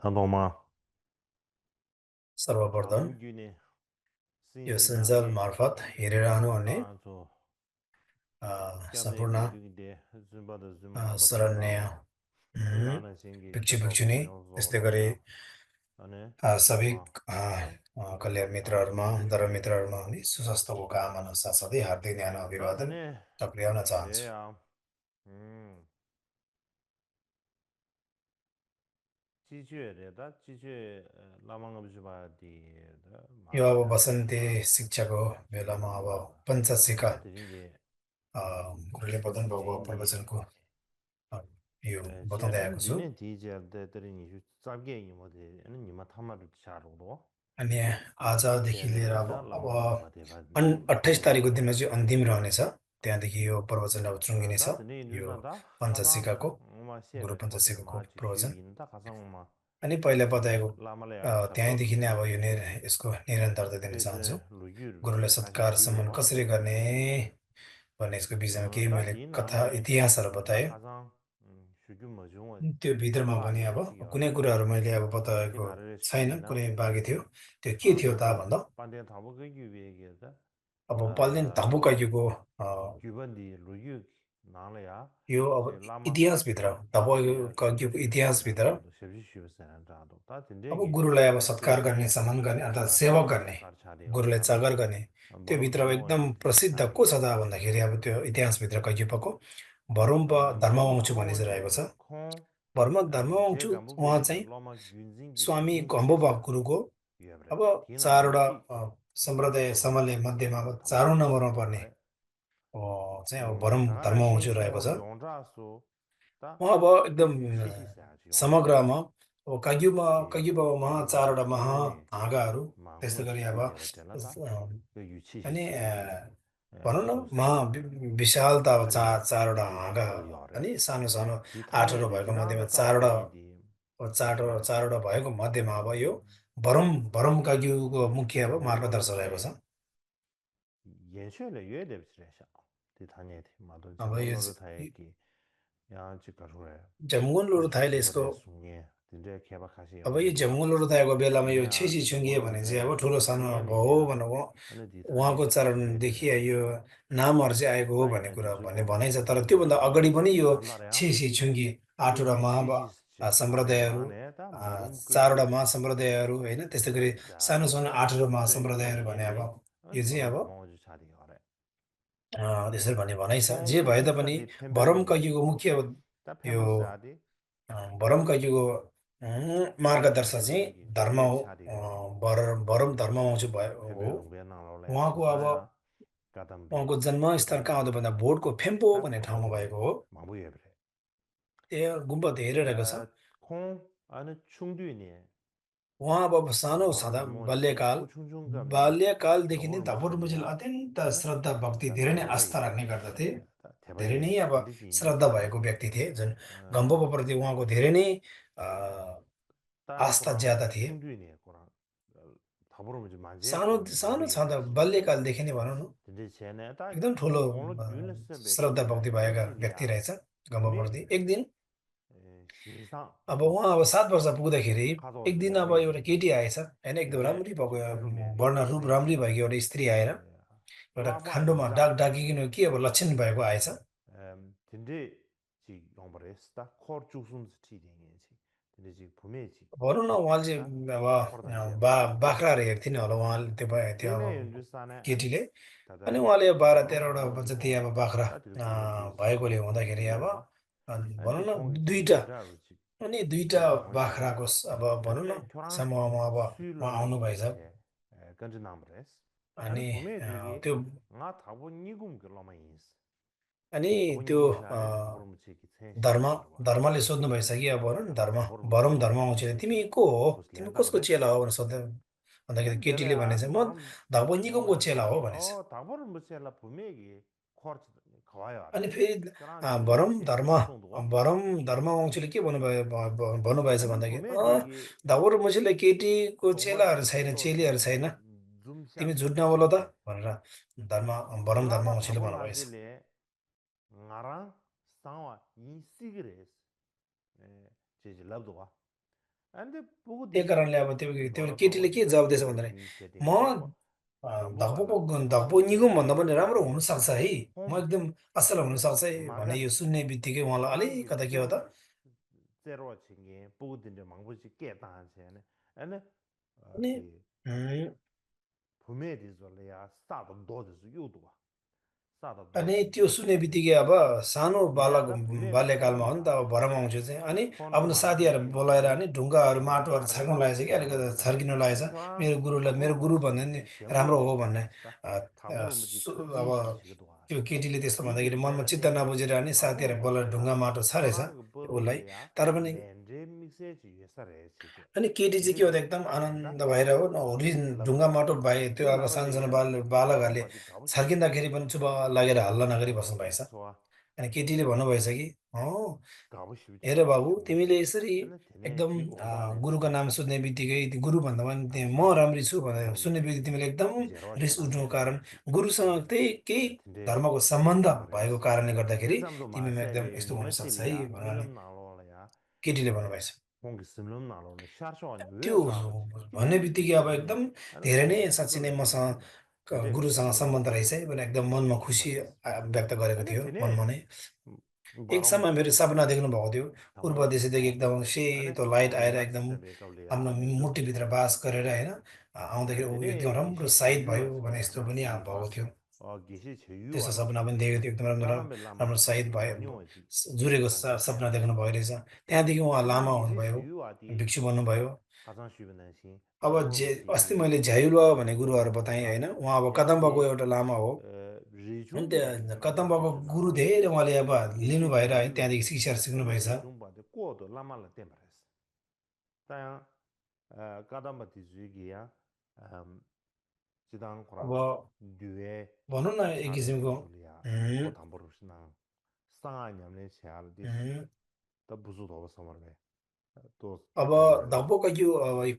Tantoma सर्वप्रथम Muguni यो Sinji सञ्जाल Namdi मार्फत हेरिरहनुहुने Tanto सम्पूर्ण Kyabne Gigde Zumbada Zumba Sharanya Tandao Lana Singi भिक्षु Kyabda भिक्षुनी Nyonzo त्यस्तै गरी Laya Ane सबै Ma कल्याण मित्रहरूमा धर्म मित्रहरूमा अनि सुस्वास्थ्यको कामना साथसाथै हार्दिक ध्यान अभिवादन Tane टक्र्याउन चाहन्छु। Dea Chichue Reda Chichue Lamanga Bijuba Di यो अब Marasha वसन्ती Ta शिक्षाको बेलामा अब Lamanga पञ्चशिखा Ta Tiringi गुरुले बताउनु भएको Jingi प्रवचनको अ, यो बताउँदै 제단 आएको छु। 니네 디젤들이 니 짧게 이모데 아니 니마 타마르 차로도 अनि आजदेखि लिएर 제단에 अब 다 अब 라마가 비바데 바 28 니 तारिकको दिनमा चाहिँ अन्तिम रहनेछ। त्यहाँदेखि यो प्रवचन अब चुङ्गिनेछ। 다드니 यो 누나다 가상 पञ्चशिखाको मा गुरु से베 코데 पञ्चशिखाको 마치 प्रवचन। 슈인다 가상마 अनि पहिला बताएको 라말야 찹도 त्यहीँदेखि नै अब यो यसको निरन्तरता दिन चाहन्छु। 제제 루규르 गुरुलाई 가시 सत्कार सम्मान 슈요바 कसरी गर्ने भन्ने यसको विषयमा केही मैले 다디 कथा 나네 इतिहासहरू 다 बताएँ। 가상 슈규 뭐중어 त्यो भित्रमा पनि अब 라시 कुनै 치기요레 कुराहरू मैले अब 디 बताएको 마르레 छैन, 슈이나 कुनै बाँकी थियो। त्यो के थियो त 아니 भन्दा 반대 답을 그 유비에게다 अब पाल्देन धम्बुकाज्यूको 규번디 루유 나래야 यो 제 अब 라마 इतिहासभित्र 라마야 धम्बुकाज्यूको इतिहासभित्र 샤도 셰비 슈브세나다도 다 अब 딘데기 गुरुलाई अब सत्कार गर्ने, 셰베 सम्मान गर्ने अर्थात् सेवक गर्ने, 타마르 카르차데 गुरुलाई 오차도 चाकर गर्ने, त्यो 버럭 भित्र अब 뭐 एकदम प्रसिद्ध को छ त भन्दाखेरि अब त्यो इतिहासभित्र कज्युपको भरुम्प 버럭 धर्मवंशु भनी चाहिँ रहेको 담아원지 छ। 콩 भर्म 제 धर्मवंशु उहाँ 간부베 चाहिँ 라마 균진기 स्वामी घम्बोबा 딘데스 गुरुको 유브레 अब 디나 4 वटा 딘치 सम्प्रदाय समूहले मध्येमा अब 담보 4औं नम्बरमा 치기 पर्ने 요래 चाहिँ अब भरम 당하라 धर्मवंशु रहेको 신초 छ। 용자수 다 उहाँ अब एकदम 시시사 용자수 समग्रमा अब कज्युपमा 디 4 वटा 슈니 महाहाँगाहरू, त्यस्तै 망고 गरी अब 시비게라 텔라다 그 अनि 유치시스 भनौँ न 가도스 विशालता अब 다리 4 वटा 디 हाँगा 탑을 요래 अनि सानो सानो 디 8 वटा 탑을 भएको मध्येमा 디랑다 4 वटा 탑이 디 अब 디제 4 वटा भएको मध्येमा अब यो भरम काज्यूको मुख्य अब 젠데로르 मार्गदर्शक रहेको छ। 타에 연수를 요에 대비스레샤 디 다니에 마도 अब यो 젠골로르 타에기 야지 가루에 झमगुन 디 लोरो थाइले यसको 슈슈베데 숭예 딘데 케바카시 अब यो 요레바 झमगुन लोरो थाइको बेलामा यो 디냐 छेसी छुङ्गिए 젠골로르 भने चाहिँ 타에 अब ठुलो सानो भयो हो 숭예리냐 भनेर अनि 디 उहाँको थाने चरणदेखि 슈베데 यो नामहरू चाहिँ आएको हो भन्ने 다이네 कुरा भन्ने 디즈고 भनाइ छ। तर त्योभन्दा 디제다 अगाडि पनि यो 달라래야 छेसी छुङ्गी 8 वटा 유치시스 सम्प्रदायहरू, 마네 다 마룸 4 वटा 그규 महासम्प्रदायहरू होइन, त्यस्तै गरी सानो 자 सानो 8 वटा महासम्प्रदायहरू भने अब 슈베니엔디 यो 아니 चाहिँ अब 버럭 담아오지 차리 요래 त्यसरी भन्ने भनाइ छ। जे भए तापनि 콩쿠스타디 भरम 템벨로데 कैक्यूको मुख्य अब 다 यो 페모스아디 भरम कैक्यूको मार्गदर्शक चाहिँ 슈베니기 धर्म 슈베 हो। 차리 요래 भरम धर्मवंशी हो। 템벨롱베 나로래 उहाँको अब 디사야 가담비 उहाँको जन्मस्थल कहाँ हो त भन्दा भोटको फेम्पो 다 भन्ने ठाउँमा 담보게 भएको हो। 마부예브레 त्यहाँ गुम्बा धेरै रहेको छ। 콩 아니 충두이니 उहाँ अब सानो 버럭 छँदा 담아오지 우충충감니 बाल्यकालदेखि नै 더불어 धपौर मुचेल 모셔비야 अत्यन्त श्रद्धा भक्ति 다 धेरै नै 대바이 आस्था राख्ने गर्दथे। 다 धेरै नै 대바이 अब 딘디진디 श्रद्धा भएको व्यक्ति थिए, जुन गम्बोप्रति उहाँको धेरै नै अ, 다 आस्था 꾸랑 ज्यादा थिए। 충두이니 꾸랑 더불어 모지 만제 सानो 꾸랑 सानो 마부예브레 छँदा बाल्यकालदेखि नै भनौँ न 근데 쟤네 다 एकदम ठुलो 공로 균스베 श्रद्धा भक्ति भएका व्यक्ति 균진디야 रहेछ गम्बोप्रति। 분명히 एक दिन 신상 अब उहाँ अब 7 वर्ष पुग्दाखेरि 가도 एक दिन अब एउटा 마부예브레 केटी आएछ होइन, एकदम 근데 राम्री भएको 쉐루베 वर्ण रूप राम्री 신지 भएको एउटा स्त्री आएर एउटा 라바 खान्डोमा 유자 डाकिकन के अब लक्षण भएको आएछ। 근데 지 용버레스다 코르 죽순 스티딩이지 근데 지 부메지 भनौँ न उहाँले 다 चाहिँ अब 코르단제 बाख्राहरू हेर्थ्यो नि होला उहाँले, त्यो 데네 अब 연주산에 केटीले। अनि 다다 उहाँले 12-13 버럭 वटा 담아오지 जति अब 고 बाख्रा 다들 콩지 भएकोले 시기 हुँदाखेरि अब 유여바 भनौँ 안디 न 콩이 2टा 시기라 그렇지 अनि 2टा 디디 콩지네 बाख्राको अब भनौँ न 근데 교랑 समूहमा अब उहाँ 수일라마 आउनुभएछ। 디제 건지 나무레스 아니 अनि 봄에 되게 त्यो 나 타보 니금 그러마 인스 अनि 타보 त्यो 니금 샤레 타보로 무치기 धर्म 세시야 봐 धर्मले सोध्नु भएछ कि अब भनौँ न 타보로 भरम 무치기 धर्मवंशीले तिमी 세시 को हो, तिमी कसको 구슬레다브레 चेला हो भनेर सोध्दा भन्दाखेरि 안 केटीले भनेछ 되래야 म 바람 धपनिकोमको 뭐 चेला हो 자기 भनेछ। 타보로 무치라 봄에기 코르 가와요 अनि 아래 फेरि 그런 디 수송도 भरम धर्मवंशीले के भन्नुभएछ 아니 भन्दाखेरि 봄에 되게 धवल मुसीले केटीको 정말 चेलाहरू छैन, 슈퍼 चेलीहरू छैन, 좀 तिमी झुट 샤브레 नबोल त 신지 भनेर भरम 라바 धर्मवंशीले 타볼 भन्नुभएछ। 아질레 나랑 상와 이 시그레스 제지 랍도와 근데 보고 त्यही 되지 कारणले अब त्यो त्यो 너라 केटीले 가고 के जवाब दिएछ 딘데 भन्दाखेरि 딘 म 쉐딩 되고 धक्पो 덤보발라 धक्पो निगम भन्दा पनि राम्रो 어 हुनसक्छ है म 홈 एकदम असल हुनसक्छ है भने 맞아 यो सुन्ने बित्तिकै उहाँलाई 랑기 अलिकता के हो त 제로 칭게 보고 딘데 망보지 깨다한세네 아니 अनि 그 부메디절이야 싸도 도드스 요도와 싸도 अनि 도드스 त्यो सुन्ने बित्तिकै अब सानो बालक 내가 부메 बाल्यकालमा हो नि त 폼다 अब भरम आउँछु चाहिँ अनि 폼도 आफ्नो साथीहरू 망보지 बोलाएर 그 अनि ढुङ्गाहरू माटोहरू छर्कन 다르게 लागेछ कि अलिकति 샤버스다 छर्किनु लागेछ 저 मेरो गुरुलाई मेरो गुरु 다보르무지 भन्दा नि 그 राम्रो 젬부 हो भन्ने 지시다 अ, 다보르무지 अब 크지 지시기도 त्यो 하세 केटीले त्यस्तो 디기 भन्दाखेरि मनमा 쳔라 चित्त 땡기 नबुझेर अनि साथीहरू 다보르 बोलाएर ढुङ्गा 쳔라 माटो छरेछ 토라그 उसलाई 버로레야 तर पनि 렌제 믹스지 예사래 지게 अनि केटी चाहिँ के हो त 디게도 एकदम 다 आनन्द भएर हो ढुङ्गा 라바다 माटो भाइ त्यो 디 अब सानसानो 라바레야 बालकहरूले 가담바디 가보시게 छर्किँदाखेरि पनि चुप लागेर हल्ला नगरी बस्नु 어 भएछ 좋아 अनि केटीले भन्नुभएछ कि हेर 가보시죠 बाबु तिमीले 충분히 यसरी 근데 되네 एकदम 지금 오바래 गुरुको नाम सुन्ने बित्तिकै त्यो गुरु भन्दा पनि म राम्री छु भनेर 좀 सुन्ने बित्तिकै तिमीले एकदम 제로 रिस उठ्नुको कारण 제단데 गुरुसँग त्यही केही 근데 धर्मको सम्बन्ध भएको lambaresi कारणले गर्दाखेरि exam도 तिमीमा एकदम 마세베 यस्तो हुनसक्छ है 니마실이야 भनेर 밀름 나로라야 केटीले 에 भन्नुभएछ 공기 스름 나로네 샤샤니 त्यो 왜 싸버지 भन्ने 디디 बित्तिकै अब 디디네 एकदम 아니 धेरै नै 공 साँच्ची नै 그걸 मसँग 디디네 근데 गुरुसँग सम्बन्ध रहेछ है भनेर एकदम मनमा खुसी lambaresi व्यक्त गरेको 아니 थियो 되네 मनमा नै एक समय मेरो 바람부지 सपना देख्नु भएको थियो पूर्व 당보르 दिशादेखि एकदम 아니 सेतो लाइट आएर एकदम 락스베 가블리아 आफ्नो 딘저 मुटुभित्र बास गरेर होइन आउँदाखेरि ऊ एकदम 되네 राम्रो 기시 साइत भयो 제유아스 भने यस्तो पनि भएको थियो 기시 त्यस्तो 제유아스 सपना पनि देखेको थियो एकदम राम्रो 까담베 राम्रो 라마 साइत भयो 원요지 जुरेको 롱바세 सपना देख्नु भयो रहेछ त्यहाँदेखि उहाँ लामा 지단 기시 हुनुभयो 제유아디 भिक्षु बन्नुभयो 가장 쉬운지 अब अस्ति मैले झ्यायुल भने गुरुहरू बताएँ होइन उहाँ अब कदम्बको 양디 एउटा लामा हो अनि 리중바디 त्यहाँ 라마 कदम्बको गुरु 찌주나로 धेरै उहाँले अब लिनु 기시 भएर है त्यहाँदेखि 제유웨기 शिक्षा 아니 सिक्नुभएछ 리중바디 꼬도 라마라 템바레스 ताया कादम्बति जुगिया 지단 अब 코랑 듀에 भनौँ न एक 샤레 किसिमको 줄이야 उम्, 고담버르스나 상하냐면 샤르디 उम्, 더 부수도 समरले 또 अब 템버레 धप्पौको यो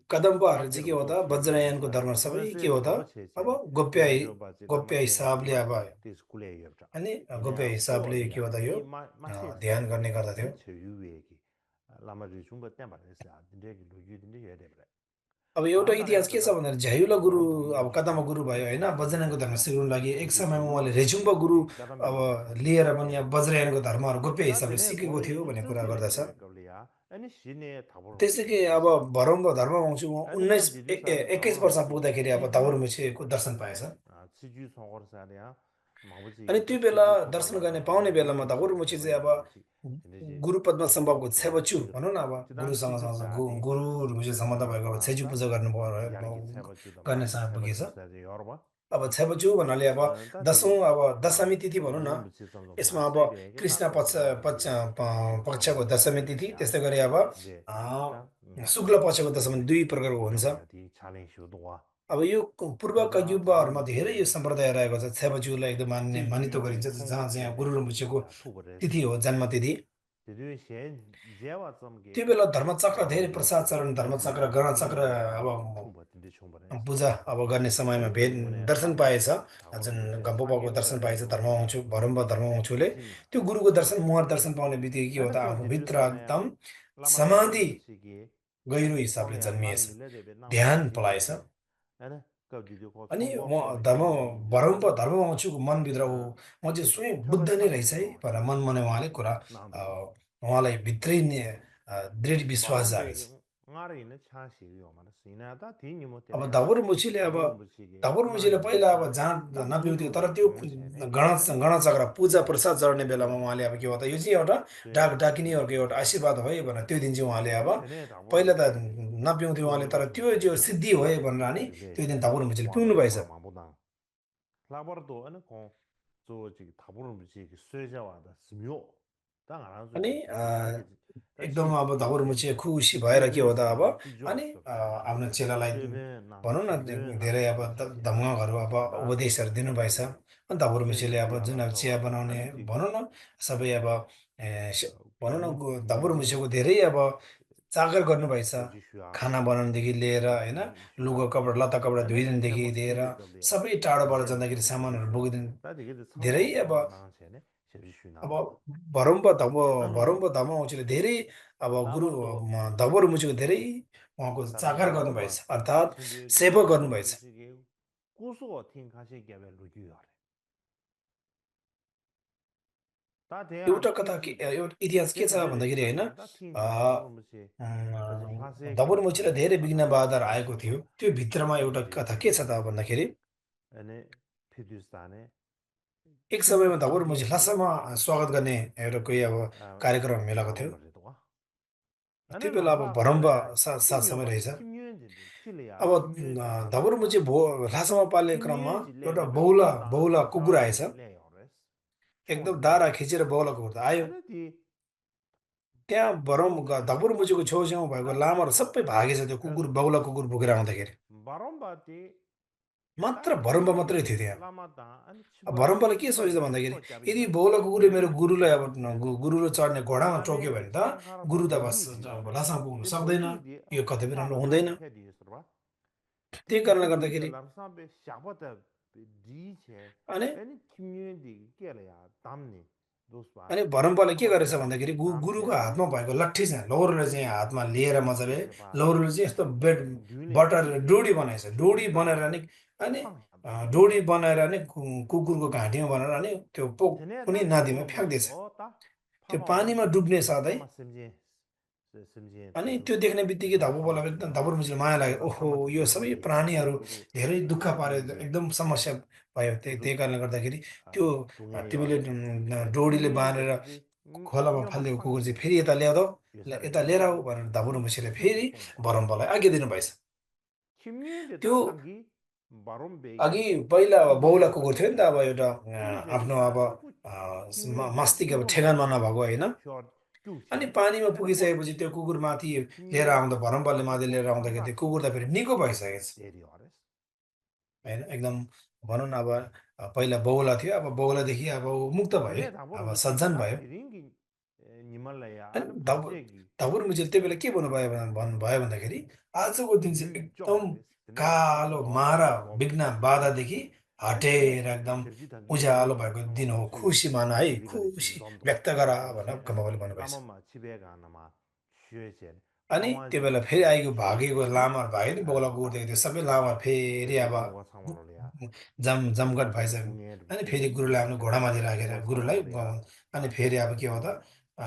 कदम्बहरू चाहिँ के तातिर हो तो त वज्रयानको छिगिसा धर्म सबै के वसे हो त धब छे अब छे गोप्य टेम्जो बाजे लामा गोप्य टेम्बा हिसाबले टिम्बा अब तेस कुले यब्जा अनि इने गोप्य हिसाबले के कोरिया हो त यो 이 마체스 ध्यान गर्ने गर्दथ्यो 아니 저유웨기 라마 리중바 템바레스 아딘데기 로유딘데 여데브레 अब एउटा इतिहास के छ 아나레스다 भन्दाखेरि झ्यायुला गुरु 바람 अब 담보르지 कदम्ब गुरु भयो होइन 템바레스 वज्रयानको धर्म सिकाउनु लागि एक 디게 समयमा उहाँले 저유아스 रेजुम्बा गुरु 디 까담베 अब 라마 लिएर पनि अब 템바레스 वज्रयानको धर्महरू गोप्य 다 हिसाबले 되네 सिकेको 고래 थियो 이니 भन्ने कुरा 쯔쯔레 गर्दछ 레베 걸리야 아니 시내 त्यसैले 다보르무지 अब 예사 धर्मवंश 아니 가 디두사데 21 वर्ष 다보르무지 पुग्दाखेरि अब 치주 धवरमुछेको दर्शन पाएछ 아 치주 송거사랴 अनि 마부지 त्यो बेला 치주 दर्शन 송거라 गर्ने पाउने 가발레 बेलामा 치주 धवरमुछी चाहिँ अब 송거레야지 근데 गुरुपद्म सम्भवको 어 छेबच्चु 치주 भनौँ न अब 지단 गुरुसँग 치주 사디 गुरुहरू सम्बन्ध भएको अब छेजु 코란다 पूजा 야르기 세버주도 गर्ने 마르기 समय पुगेछ 세버주사데 여러분 अब छेबच्चु भन्नाले अब 다 दसौँ 되네 अब दशमी 어 तिथि भनौँ न 다보르무지 점점 यसमा अब 마세베게 कृष्ण 다 점점바디 पक्षको दशमी तिथि 송거레야 त्यस्तै गरी अब 근데 다 शुक्ल पक्षको दशमी दुई प्रकारको हुन्छ 랑바디 챌린지도 अब यो पूर्वका 그다 युगहरूमा धेरै यो 다보르무지 सम्प्रदाय रहेको छ छेबजुलाई एकदम मानितो गरिन्छ 제주유지 जहाँ चाहिँ यहाँ गुरु rinpocheको 송거세베야 तिथि 투브레스 हो जन्मतिथि 제주 셴 제와 점게 त्यो बेला धर्मचक्र धेरै 라바디 प्रसाद चरण धर्मचक्र गणचक्र अब 슈링바디 총바딘데 총바레스 पूजा अब गर्ने समयमा 아니 भेट 이번에 दर्शन पाएछ 라바디 जुन 다보르무지 गम्पोपाको दर्शन 상계보라 पाएछ 레도시야 धर्मवंशुले 디지나 त्यो गुरुको दर्शन मुहर दर्शन पाउने बित्तिकै के हो त 아니 그 आफूभित्र 디두사네 एकदम 라마 समाधि 다보르무지게 गहिरो हिसाबले 폼이야 जन्मिएछ 만 밀레데베 ध्यान 나마디 पलाएछ 디디게 아니 그 디디고 अनि 총고 म 폼에 디디게 제사데 धर्मवंशुको मनभित्र ऊ 어 म चाहिँ स्वयं बुद्ध नै 펴바샤데 रहेछ है भनेर 도와세 मनमा नै उहाँले कुरा 나도 अ, उहाँलाई भित्रै नै दृढ विश्वास जागेछ 바람베게 nga리는 차시요 말은 시나다 디니 अब 못되네 धवरमुछीले अब 다보르무지게 धवरमुछीले nga리는 पहिला अब 차 जहाँ नपिउँथ्यो तर 딱두루 त्यो 맹세네 गणचक्र पूजा प्रसाद चढ्ने बेलामा उहाँले अब के हो त यो चाहिँ एउटा 제 डाकिनीहरूको एउटा आशीर्वाद हो है भनेर त्यो दिन चाहिँ उहाँले अब 아니 되네 पहिला त 다보르무지게 नपिउँथ्यो उहाँले तर त्यो 투브레스 जो सिद्धि हो है भनेर नि 제 त्यो दिन धवरमुछीले पिउनु 와도 भएछ 코라 마보당 라버도 어느 거저 지금 다보르무지게 쇠자와다 스묘 땅 अनि 알아주고 나게 एकदम 다시 अब धवरमुची 디디 खुसी भएर के हो त अब 디디스나 अनि 디조스 आफ्नो चेलालाई 세베 남 भनौँ न 세베 धेरै अब 남바시게 धम्महरू अब 다 उपदेशहरू दिनुभएछ अनि धवरमुसीले अब जुन अब चिया 세유지알라서와 बनाउने 아니 디디 भनौँ न सबै अब भनौँ न 구 धवरमुसीको 구주 धेरै अब चाकर गर्नुभएछ 구지슈야 खाना बनाउनुदेखि लिएर होइन लुगा 슈아디 कपडा लत्ता कपडा 아니 धोइदिनदेखि 템보 लिएर 스티비 걸리야 सबै टाढोबाट 디제도 जाँदाखेरि सामानहरू 디제스야 बोकिदिनु 다 되게 धेरै 상호 अब 상호 나한테네 अब 쉐비슈나 भरम्ब 아노 धर्मवंशीले धेरै अब गुरु 라마도 धवल मुचीको धेरै उहाँको चाकर गर्नुभएछ 사람마도 अर्थात् 틴데기 सेवक गर्नुभएछ 라마도시게 구소 틴카시 게벨루기요레 다 대야 एउटा कथा 틴기 एउटा इतिहास के छ 제대로 भन्दाखेरि होइन 있었다 틴기 다버무시 그저 धवल 파세기 मुचीलाई धेरै विघ्न 아다 बाधाहरू आएको थियो 샤샤 त्यो भित्रमा एउटा 틴지 कथा के छ त भन्दाखेरि 아니 피두스탄에 एक समयमा 킴 धवल मुची 킴년디 लासामा स्वागत गर्ने एउटा कोही अब 아 कार्यक्रम मेलाको थियो 바람바리도가 아니 त्यो बेला अब 라사 भरम्ब 콜레야 साथ समय 킴년바 रहेछ 킴년진디 킬레야 अब 킴년지 धवल मुची लासामा पाल्ने क्रममा 킴년지 एउटा 레레베 बहुला 콜다 बहुला कुकुर आएछ 사람이 레요레스 एकदम 총디 दारा 레요 खिचेर बहुला कुकुर त आयो 아니 디 त्यहाँ धवल मुचीको छेउछाउ भएको लामाहरू सबै भागेछ त्यो कुकुर बहुला कुकुर बोकेर आउँदाखेरि 바람바디 मात्र 다 भरम्ब मात्रै थियो 킴년디 त्यहाँ 라마다 아니 अब 치바 भरम्बले के सोचेछ 치바디 भन्दाखेरि यदि 코짜비나 बहुला कुकुरले मेरो गुरुलाई अब 레레 गुरुले चढ्ने घोडामा टोक्यो भने 아니 त गुरु त 땡카라도 बस 루지요레 लासामा पुग्नु 데 सक्दैन 모두디 यो कतै पनि राम्रो हुँदैन 사바당 페디스르바 त्यही कारणले गर्दाखेरि 람사베 샤바다 디체 अनि 아니 킴년디 깨려야 담니 도스바 अनि भरम्पले के गरेछ 코짜비 भन्दाखेरि गुरुको 담체나 हातमा भएको लट्ठी चाहिँ लौरोले चाहिँ हातमा लिएर मजाले 쉐바 लौरोले चाहिँ यस्तो 듄레 बटर 딘디 डोरी बनाएछ डोरी बनाएर अनि 팡야도 डोरी बनाएर कुकुरको घाँटीमा बनाएर अनि त्यो 테네 कुनै 다 नदीमा 파마마디 फ्याँक्दैछ 어따 त्यो 파마오다 पानीमा डुब्ने साथै 라마 심지 अनि 두두 त्यो देख्ने बित्तिकै धवललाई 사마디 एकदम 와 धवलमुसीलाई माया लाग्यो 콜라 ओहो 사마디 यो सबै 콜라바디 प्राणीहरू 두두 धेरै दुःख पारे 딘디 एकदम समस्या भयो त्यही 두두 कारणले गर्दाखेरि 아 त्यो 동해 तिमीले 열에 डोरीले बाँधेर 김유엔제들이 खोलामा 김유엔바 फालिदिएको कुकुर चाहिँ 팡기네 फेरि यता ल्याउँदो 요사를 यता लिएर आऊ 팡기네 भनेर धवलमुसीले फेरि 킹기 콩과 भरम्बलाई आज्ञा दिनुभएछ 김유엔제다 त्यो 탕기 अघि 바롬베기 पहिला अब बहुला 킹기 कुकुर थियो नि त अब एउटा 킹유엔제디 आफ्नो अब 샤샤고 मस्तिष्क 김유엔제 अब ठेगानमा 띵고마디 नभएको होइन 표 अनि 쭈체 पानीमा 아니 곧 पुगिसकेपछि त्यो कुकुर माथि लिएर आउँदा 김유엔제 भरम्बरले माथि 샤샤고 लिएर आउँदाखेरि 파사 त्यो कुकुर त फेरि निको भइसकेछ 데리어레스 होइन एकदम भनौँ न अब पहिला बहुला थियो अब बहुलादेखि अब ऊ मुक्त भयो 테네 다보르 अब 무치 सज्जन 다 भयो 디링기 니말라야 अनि 아니 파세기 धवल मुचीले त्यो बेला के भन्नुभयो भन्नुभयो भन्दाखेरि आजको दिन चाहिँ एकदम 쭈쩌레스 테네 कालो 샤샤고 मारा 롬베 विघ्न बाधादेखि 아니 코 हटेर एकदम 저지당기 उज्यालो 르르 भएको दिन हो 상마마치 खुसी मान है 지리가리지 खुसी 좀도 व्यक्त गर भनेर 요새 गम्बाले भन्नुभएछ 라마마 집에가 나마 쉬어제 अनि त्यो बेला 상완지 फेरि आएको भागेको 쉬어제디 लामाहरू भाग्यो नि बहुला कुकुर देख्यो त्यो सबै लामा फेरि अब 데데기노가 상마로야 जमघट 라사 भइसक्यो 동해를 अनि फेरि 비치기 गुरुलाई आफ्नो घोडामाथि राखेर 데데기노가 गुरुलाई 상마로야 अनि फेरि अब के हो त अ,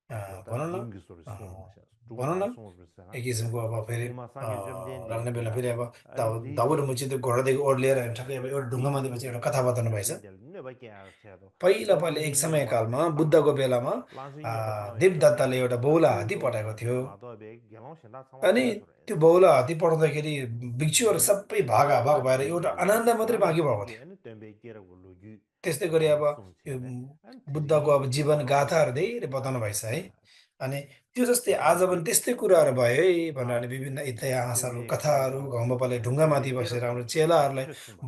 어따 भनौँ न 딩기 소리 अ, 송 마셔 भनौँ 두고다 न 송 비슷하나 एक किसिमको अब फेरि 니마 상게 좀 된디 लाग्ने बेला फेरि अब 아니 धवल 디디 मुची त्यो घोडादेखि ओर्लिएर ठ्याक्कै अब एउटा ढुङ्गामाथि चाहिँ एउटा कथा बताउनु भएछ 딘델 네바게 아세도 पहिला पहिला एक 랑싱게 समयकालमा 와 बुद्धको बेलामा 랑싱게 바탕에 देवदत्ताले एउटा बहुला हात्ती 슈도 पठाएको थियो 라도베 गेलाउँछेला अनि 상마로야 त्यो 소레스 बहुला हात्ती पठाउँदाखेरि भिक्षुहरू 딘 सबै भागाभाग भएर एउटा 아티디 आनन्द मात्रै बाँकी भएको 랑싱게 थियो 아니 덴베 게라고 루기 त्यस्तै गरी अब यो 송체네 아니 बुद्धको अब 드링기 जीवन गाथाहरू 바롬바디 धेरै बताउनु भएछ है 아 अनि त्यो जस्तै आज पनि 디디 त्यस्तै कुराहरू भयो है भनेर 아 अनि विभिन्न इतिहासहरू 덴베 कथाहरू 게라고 घम्बपाले ढुङ्गामाथि 덴베 बसेर आफ्नो 게라고 चेलाहरूलाई 펴친바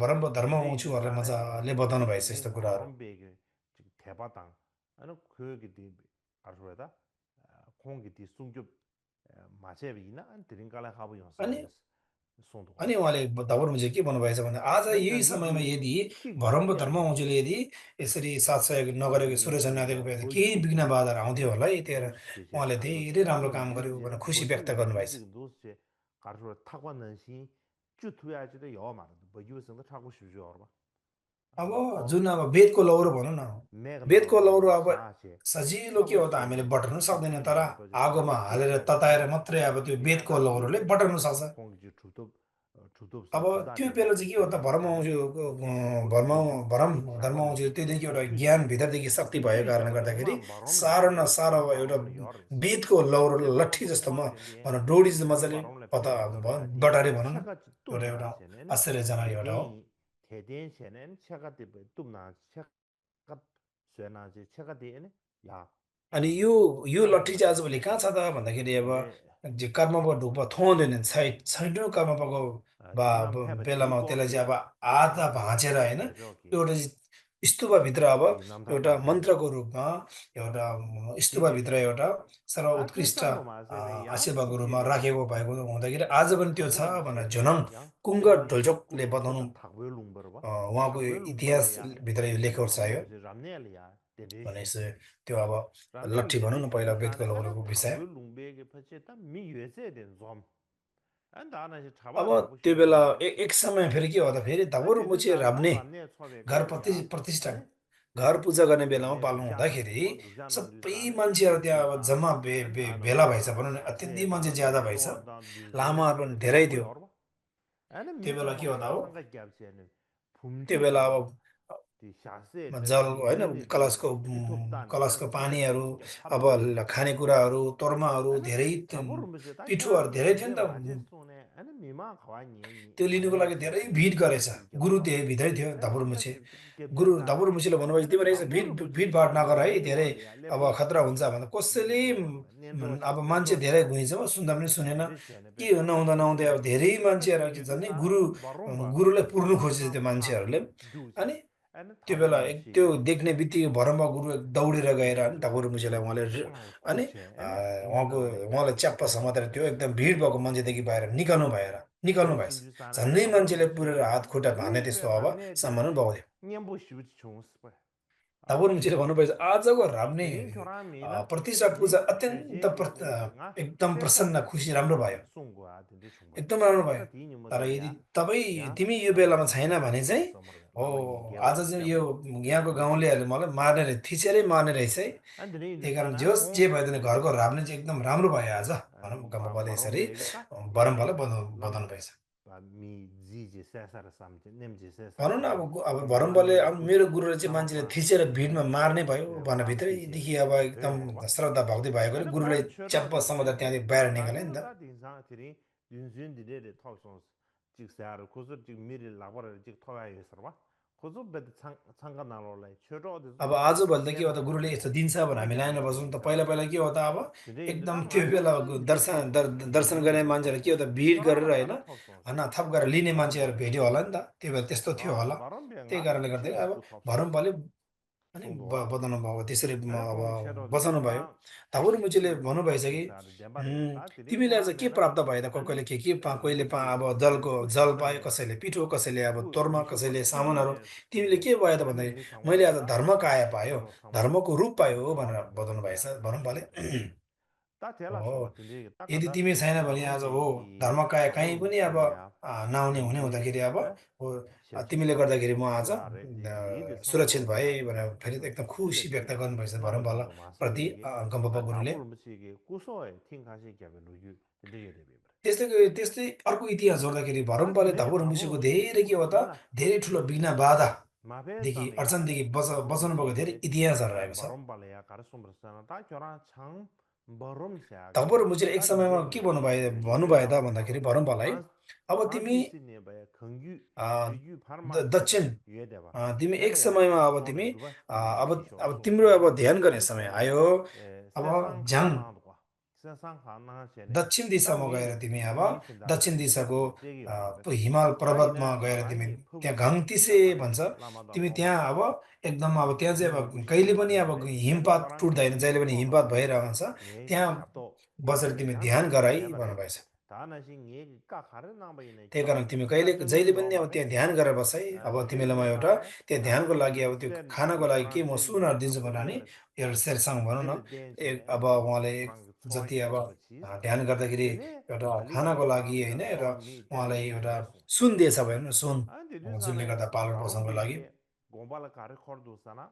भरम्ब धर्म हुन्छु 덴베 भनेर 스타네 मजाले बताउनु भएछ 딘 यस्तो कुराहरू 바롬베게 대바당 아니 그게 아르소에다 공기디 숭주 마제비나 드링갈라 하부 अनि 연습을 송도가 अनि उहाँले धवलमुझे के भन्नुभएछ भने आज 아니 यही समयमा 덴베디 यदि 킥 भरम्ब 깨르디 धर्महुन्चुले यदि यसरी साथ सहयोग नगरेको 딘디 सूर्य सैन्यादेखि भए त केही 로시 विघ्न बाधाहरू आउँथ्यो होला है त्यही भएर 로시제 उहाँले 가르소 धेरै राम्रो 아니 काम गर्यो 로시제 भनेर खुसी 로시 व्यक्त गर्नुभएछ 로시 로시제 가르소 타고는 시 주투야지도 여 말도 뭐 유성도 타고 싶죠 알바 अब 어 जुन अब वेदको लौरो भनौँ न वेदको लौरो 매그나로야 अब 사제 सजिलो के 타고 हो त हामीले 싶지 बटार्नु सक्दैन तर 딘디 거저 आगोमा 딘디 हालेर 킥 तताएर 깨르디 मात्रै अब त्यो वेदको 디야가 लौरोले 디디 बटार्नु सक्छ 공기 주도 अब 주도서 त्यो 주다디 बेला चाहिँ के हो त 아니 भरम 로시 차가디 धर्मवंशी त्योदेखि एउटा ज्ञान 슈제 भित्रदेखि शक्ति भएको 슈제 कारणले 차가디 गर्दाखेरि 마 바롬레 साह्रो न साह्रो 디 अब एउटा 바롬레 여레스 वेदको लौरो 데 लट्ठी 바롬도 जस्तोमा 코마텐디 भनौँ डोरी चाहिँ 디 मजाले 바롬레 पता 페디스르바디 बटारे भनौँ न 차가지 एउटा 뚱나체네 आश्चर्यजनक एउटा हो 대대인 대대인체는 차가디 뚱나 차가 쇠나지 차가디에네 야 अनि यो लट्ठी चाहिँ आजभोलि कहाँ छ त भन्दाखेरि अब 네 कर्मको ढुकमा थुँदैनन् छैटौँ कर्मको 디맘 बेलामा 페베 त्यसलाई चाहिँ अब 디고베 आधा 랑싱게 भाँचेर होइन 페베 저기 एउटा स्तूपभित्र अब 지 एउटा 남산당 대비 मन्त्रको रूपमा एउटा स्तूपभित्र 지지 एउटा सर्वोत्कृष्ट 아테살로 마세베 양 आशीर्वादको रूपमा 지게 राखेको भएको हुँदाखेरि आज पनि त्यो छ 다보르 भनेर 시에베 झोनङ 양 कुङ्ग 땡기 ढोल्चोकले 꾸르 बताउनु 콜라 탁웨 룽버바 उहाँको 탁웨 룽버라야 इतिहासभित्र यो लेखेको छ यो 다보르 람네알이야 भने 데데시 त्यो अब 람네알 लट्ठी भनौँ न पहिला 데데시 वेदको 다네 아나 लौरोको विषय 탁웨 룽베게 퍼체다 미 유에세 된좀 안다 아나시 अब 차바 다보 त्यो बेला 시베 एक समय फेरि के हो त फेरि 안 धवरमुचे मुचे 데데사 राब्ने 람네 처베 घर 가르야 प्रतिष्ठा 아니 घर पूजा गर्ने बेलामा 람네 पाल्नु 룩잔 हुँदाखेरि 뭐 룩잔 सबै 드리사네 मान्छेहरू त्यहाँ अब 룩잔 जम्मा 안다 भेला 아나 भएछ भनौँ न अत्यन्तै मान्छे 세다 ज्यादा भएछ 룩소다 뉴제 लामाहरू पनि धेरै 탑고 थियो 여러 아니 त्यो बेला के 미도마 हो त 상가 겹세는 त्यो बेला 붐치기 अब 디 샤세 जल 데다 होइन 뉴제데데 कलशको 미톱단 कलशको 아니 상가 पानीहरू अब 탑고 खानेकुराहरू तोर्माहरू 아니 धेरै 다보르면서 다 पिठोहरू 겨라도 धेरै थियो नि 뉴제 त 마제스톤에 아니 미마 가와니 त्यो लिनुको लागि 마제스 धेरै भिड 뉴제 गरेछ 탑고 गुरु 겨라 त्यही भित्रै थियो 아니 धवरमुचे 탑게 गुरु 겹데사 धवरमुचेले भन्नुभयो 아니 तिमीहरू यसो 다보르면서 भिडभाड नगर है 샤베 धेरै 올이야 अब 레버 खतरा हुन्छ भनेर कसैले अब 년도시 मान्छे धेरै 년도시야 घुइन्छ सुन्दा पनि सुनेन 데데시네 के 베 नहुँदा नहुँदै अब धेरै मान्छेहरू के झन् 뉴제사 गुरु 바롬바 गुरुलाई पुर्नु खोजेछ 탑상 त्यो 탑 मान्छेहरूले अनि 주세 아니 त्यो बेला त्यो 다보르면서 देख्ने बित्तिकै भरममा गुरु दौडेर गएर अनि ढाकुरमुसेलाई उहाँले 아, अनि कुछे हैन उहाँको निनाले उहाँलाई च्याप्प समातेर त्यो एकदम भिड भएको मान्छेदेखि बाहिर निकाल्नु भएछ 진주 사나 झन्डै मान्छेले पुरेर 다보르무체 हात खुट्टा भाने त्यस्तो 루페 अबसम्म 람네데 भएको थियो 냠보 시부치 총스파 ढाकुरमुसेले 아나시 भन्नुभएछ आजको राब्ने 딘 교라미나 प्रतिष्ठा पूजा 니 अत्यन्त 제제게베가 एकदम प्रसन्न 세상에 खुसी राम्रो भयो 송고아 딘데 총바 एकदम राम्रो भयो 아나 디니 तर यदि 모델이야 तपाईँ 야 तिमी यो बेलामा छैन भने चाहिँ 아나시 समर हो 라마 이 आज 게바 चाहिँ यो 냠보 यहाँको गाउँलेहरूले मलाई मार्ने रहेछ थिचेरै मार्ने रहेछ है 안드네 त्यही कारण 인도사나 जोस् जे 오 भए पनि घरको राब्ने चाहिँ एकदम राम्रो भयो आज भनौँ गम्बाबाले यसरी 바롬베가 बरम्बालाई 야게 बताउनु 라마 भएछ 미 지지 세사라 삼지 냄지 भनौँ न 세사라 अब भरम्बाले 람바니 अब 푸 मेरो गुरुले चाहिँ मान्छेले 라마파 थिचेर भिडमा मार्ने भयो भनेर 람티체 भित्रैदेखि अब एकदम 베레바 श्रद्धा भक्ति भएकोले 아니 गुरुलाई 바 च्याप्प 쳐라도 समातेर 세 त्यहाँदेखि बाहिर निकाले नि त 라디오다 딘상들이 윤준디레레 톡송 직사를 고서 지금 미리 라버를 직 토야에서 봐 고서 베드 상가 나로래 쳐로도 अब 좀 आजभोलि त के हो त 세나마 गुरुले यस्तो दिन्छ भनेर हामी लाइन बस्छौँ त पहिला पहिला के हो त अब 근데 एकदम 인도다 त्यो बेला 라디오다 दर्शन 뉴제 दर्शन गर्ने मान्छेहरू के हो त भिड गरेर 쳐라마 होइन 가라 톡송 थप गरेर लिने मान्छेहरू 바람베 भेट्यो होला नि त त्यो बेला त्यस्तो थियो होला त्यही 바람베가 कारणले गर्दाखेरि अब 치우스 톱소 भरमपाले अनि 송도와 बताउनु भयो त्यसरी 아니 अब 공 쉐로데 बचाउनु भयो 덴바 ठाकुरमुचीले भन्नुभएछ कि 직사를 덴바레 다들이 तिमीलाई चाहिँ के 교라메나 प्राप्त भयो त 아니 कसैले के कहिले अब 디 जलको जल पायो 쿠시바네 कसैले पिठो कसैले अब 그 तोर्मा 미쇼바 कसैले सामानहरू 푸르메 तिमीले के भयो त 아니 भन्दाखेरि 미 मैले आज 상관이다 धर्म काया पायो 로 상관 धर्मको रूप पायो भनेर 와 बताउनु भएछ भनौँ 다 될라 हो 쇼바 들리 यदि 딱가다 तिमी छैन भने आज 바롬베 हो 이 धर्मकाय कहीँ पनि अब 바보르무체야 नआउने हुने 뉴제 हुँदाखेरि अब 에 हो तिमीले 셰치스타 गर्दाखेरि म आज 교라레 디 리드 सुरक्षित भएँ 상고로다 भनेर फेरि एकदम खुसी व्यक्त 실레티 गर्नुभएछ भरमपाला 라마딘도 प्रति 마세베기 गम्पप्पा 아 गुरुले 다보르무체게 구소에 팅카시 갸베 루유 들리게 되비 त्यस्तै अर्को इतिहास जोड्दाखेरि 아 भरमपाले 드네 धवल मुसीको 다보르무체 धेरै के हो त 미나 धेरै ठुलो विघ्न बाधादेखि 마베 사메야 अडचनदेखि बचाउनु भएको धेरै 다보르무체 इतिहासहरू 에 रहेको छ 바롬발레야 가르솜브르사나 다 교라 참 바롬샤게 धवल मुसीले एक 다 समयमा के 디제게 भन्नुभयो त 시라마 भन्दाखेरि भरमपालाई 아 अब तिमी 아디시네 바야 건규 अ, 주주 파르마체 दक्षिण 유에데바 तिमी एक 에네 समयमा अब तिमी 소르두바 अ, 디 अब 시쇼소 तिम्रो अब ध्यान गर्ने समय 아니쇼 आयो अब 세상 झ्याङ 하나도과 세상 하나세네 दक्षिण दिशामा गएर 땅이 तिमी अब 미친다레 दक्षिण दिशाको 세기 라마베 हिमाल पर्वतमा 다이나 गएर तिमी 마라이게 त्यहाँ 퍼부시 घाङतिसे भन्छ 야카레 라마다 तिमी 톰바 त्यहाँ अब एकदम अब त्यहाँ चाहिँ अब कहिले 딘부시 पनि अब 베베 에네 हिमपात 교란게 टुट्दैन जहिले पनि हिमपात 토마바 भइरहन्छ 녜 त्यहाँ 샤또 बसेर तिमी 양 ध्यान गराइ 데바레 भन्नुभएछ 다나시 녜 까카레 나바이네 त्यही कारण 교라 तिमी कहिले जहिले 사슴 पनि अब 노바베 त्यहाँ ध्यान गरेर बस है अब तिमीलाई म एउटा 데데사네 त्यहाँ ध्यानको 아니 लागि अब त्यो 센 खानको लागि के 교란 म 센 सुनहरू 교라 दिन्छु भनेर नि 탑고야레 एउटा शेरसाङ भनौँ न 딜레 덴체네 अब उहाँले 프랑스 जति 초이 अब 엠버치 ध्यान गर्दाखेरि 데네 एउटा खानाको 발리가레 लागि होइन 마베야 र 소미 उहाँलाई 데레 एउटा 데레소 सुन दिएछ भने सुन 아니 जुनले 데데사네 गर्दा पालन पोषणको लागि 바롬베게 곰발라 가르 코르도사나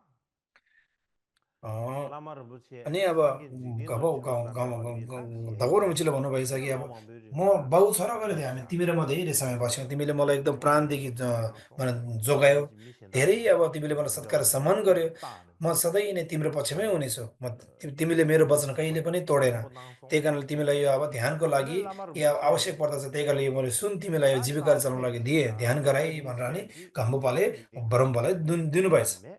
अ, 라마르부체 अनि अब 상게 지딘도 치바다 데바리사 धगोरो 셰베 मुचीले भन्नुभएछ कि 아니 अब म 라마베리사 बाउ छोरा गरेर थिएँ हामी 야 तिमी र म धेरै समय बस्यौँ तिमीले मलाई एकदम प्राणदेखि 나소 मलाई जोगायौ 아나시 धेरै 미신다레 अब तिमीले मलाई सत्कार 데바레 सम्मान गर्यो 따네 म सधैँ नै तिम्रो पक्षमै हुनेछु तिमीले मेरो वचन कहिले पनि तोडेन 탐보 낭송 त्यही कारणले तिमीलाई यो अब ध्यानको 아니 लागि या आवश्यक 라마르부체 पर्दछ त्यही कारणले यो मैले सुन तिमीलाई यो 아니 जीविका चलाउनको लागि दिएँ 마세기야 ध्यान गराई 아니 भनेर नि 센지 घम्बुपाले 딘디 बरम्बालाई दिनुभएछ 아메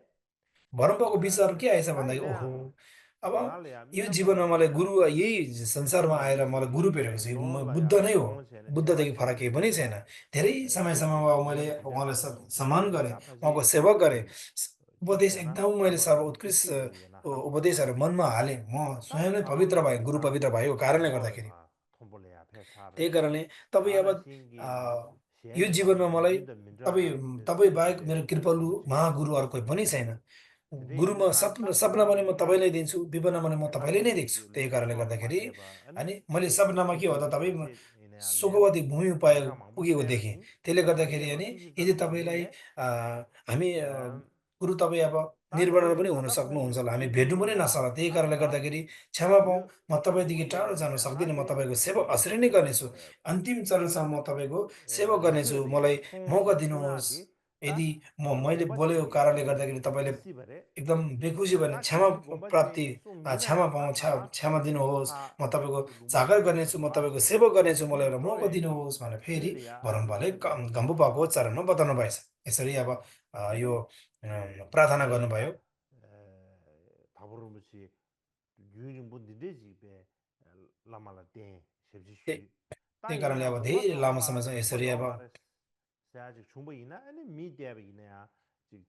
भरमपाको विचार के आएछ भन्दाखेरि ओहो 다이베야 अब 나래야 यो 미얀마 जीवनमा मलाई गुरु 톱소 यही संसारमा आएर मलाई गुरु भेटेको छ यो म बुद्ध 놀라야 नै हो 공원체는 बुद्धदेखि फरक केही पनि छैन धेरै समयसम्म अब मैले 딘디 उहाँलाई 덴바레 सम्मान गरेँ 디 उहाँको 아카시 सेवा गरेँ उपदेश एकदम मैले सर्वोत्कृष्ट उपदेशहरू मनमा हालेँ। म स्वयं नै पवित्र भएँ, गुरु पवित्र भएको कारणले गर्दाखेरि। त्यही कारणले तपाईँ अब अ, यो जीवनमा मलाई तपाईँ बाहेक मेरो कृपालु महागुरु अरू कोही पनि छैन। गुरुमा सपना पनि म तपाईँलाई दिन्छु, विपन्न पनि म तपाईँले नै देख्छु। त्यही कारणले गर्दाखेरि अनि मैले सपनामा के हो त तपाईँ सुखवती भूमि पुगेको देखेँ। त्यसले गर्दाखेरि अनि यदि तपाईँलाई हामी गुरु तपाईँ अब निर्वाणमा पनि हुन सक्नुहुन्छ होला, हामी भेट्नु पनि नसक्ला। त्यही कारणले गर्दाखेरि क्षमा पाऊँ, म तपाईँदेखि टाढो जान सक्दिनँ। म तपाईँको सेवा यसरी नै गर्नेछु। अन्तिम चरणसम्म म तपाईँको सेवा गर्नेछु। मलाई मौका दिनुहोस्। यदि मैले बोलेको कारणले गर्दाखेरि तपाईँले एकदम बेखुसी भने क्षमा पाऊँ, क्षमा दिनुहोस्। म तपाईँको चाकर गर्नेछु, म तपाईँको सेवा गर्नेछु, मलाई एउटा मौका दिनुहोस् भनेर फेरि परमबाले गम्बुबाको चरणमा बताउनु भएछ। यसरी अब यो प्रार्थना गर्नुभयो। 다부르무치 유증분들이 집에 라말라테 त्य 셉지슈 त्यही ता कारणले अब 이나 धेरै 도마도 लामो 마 समयसम्म यसरी 슈퍼도 अब 마레 사지 충분히나 아니 미디어이나 지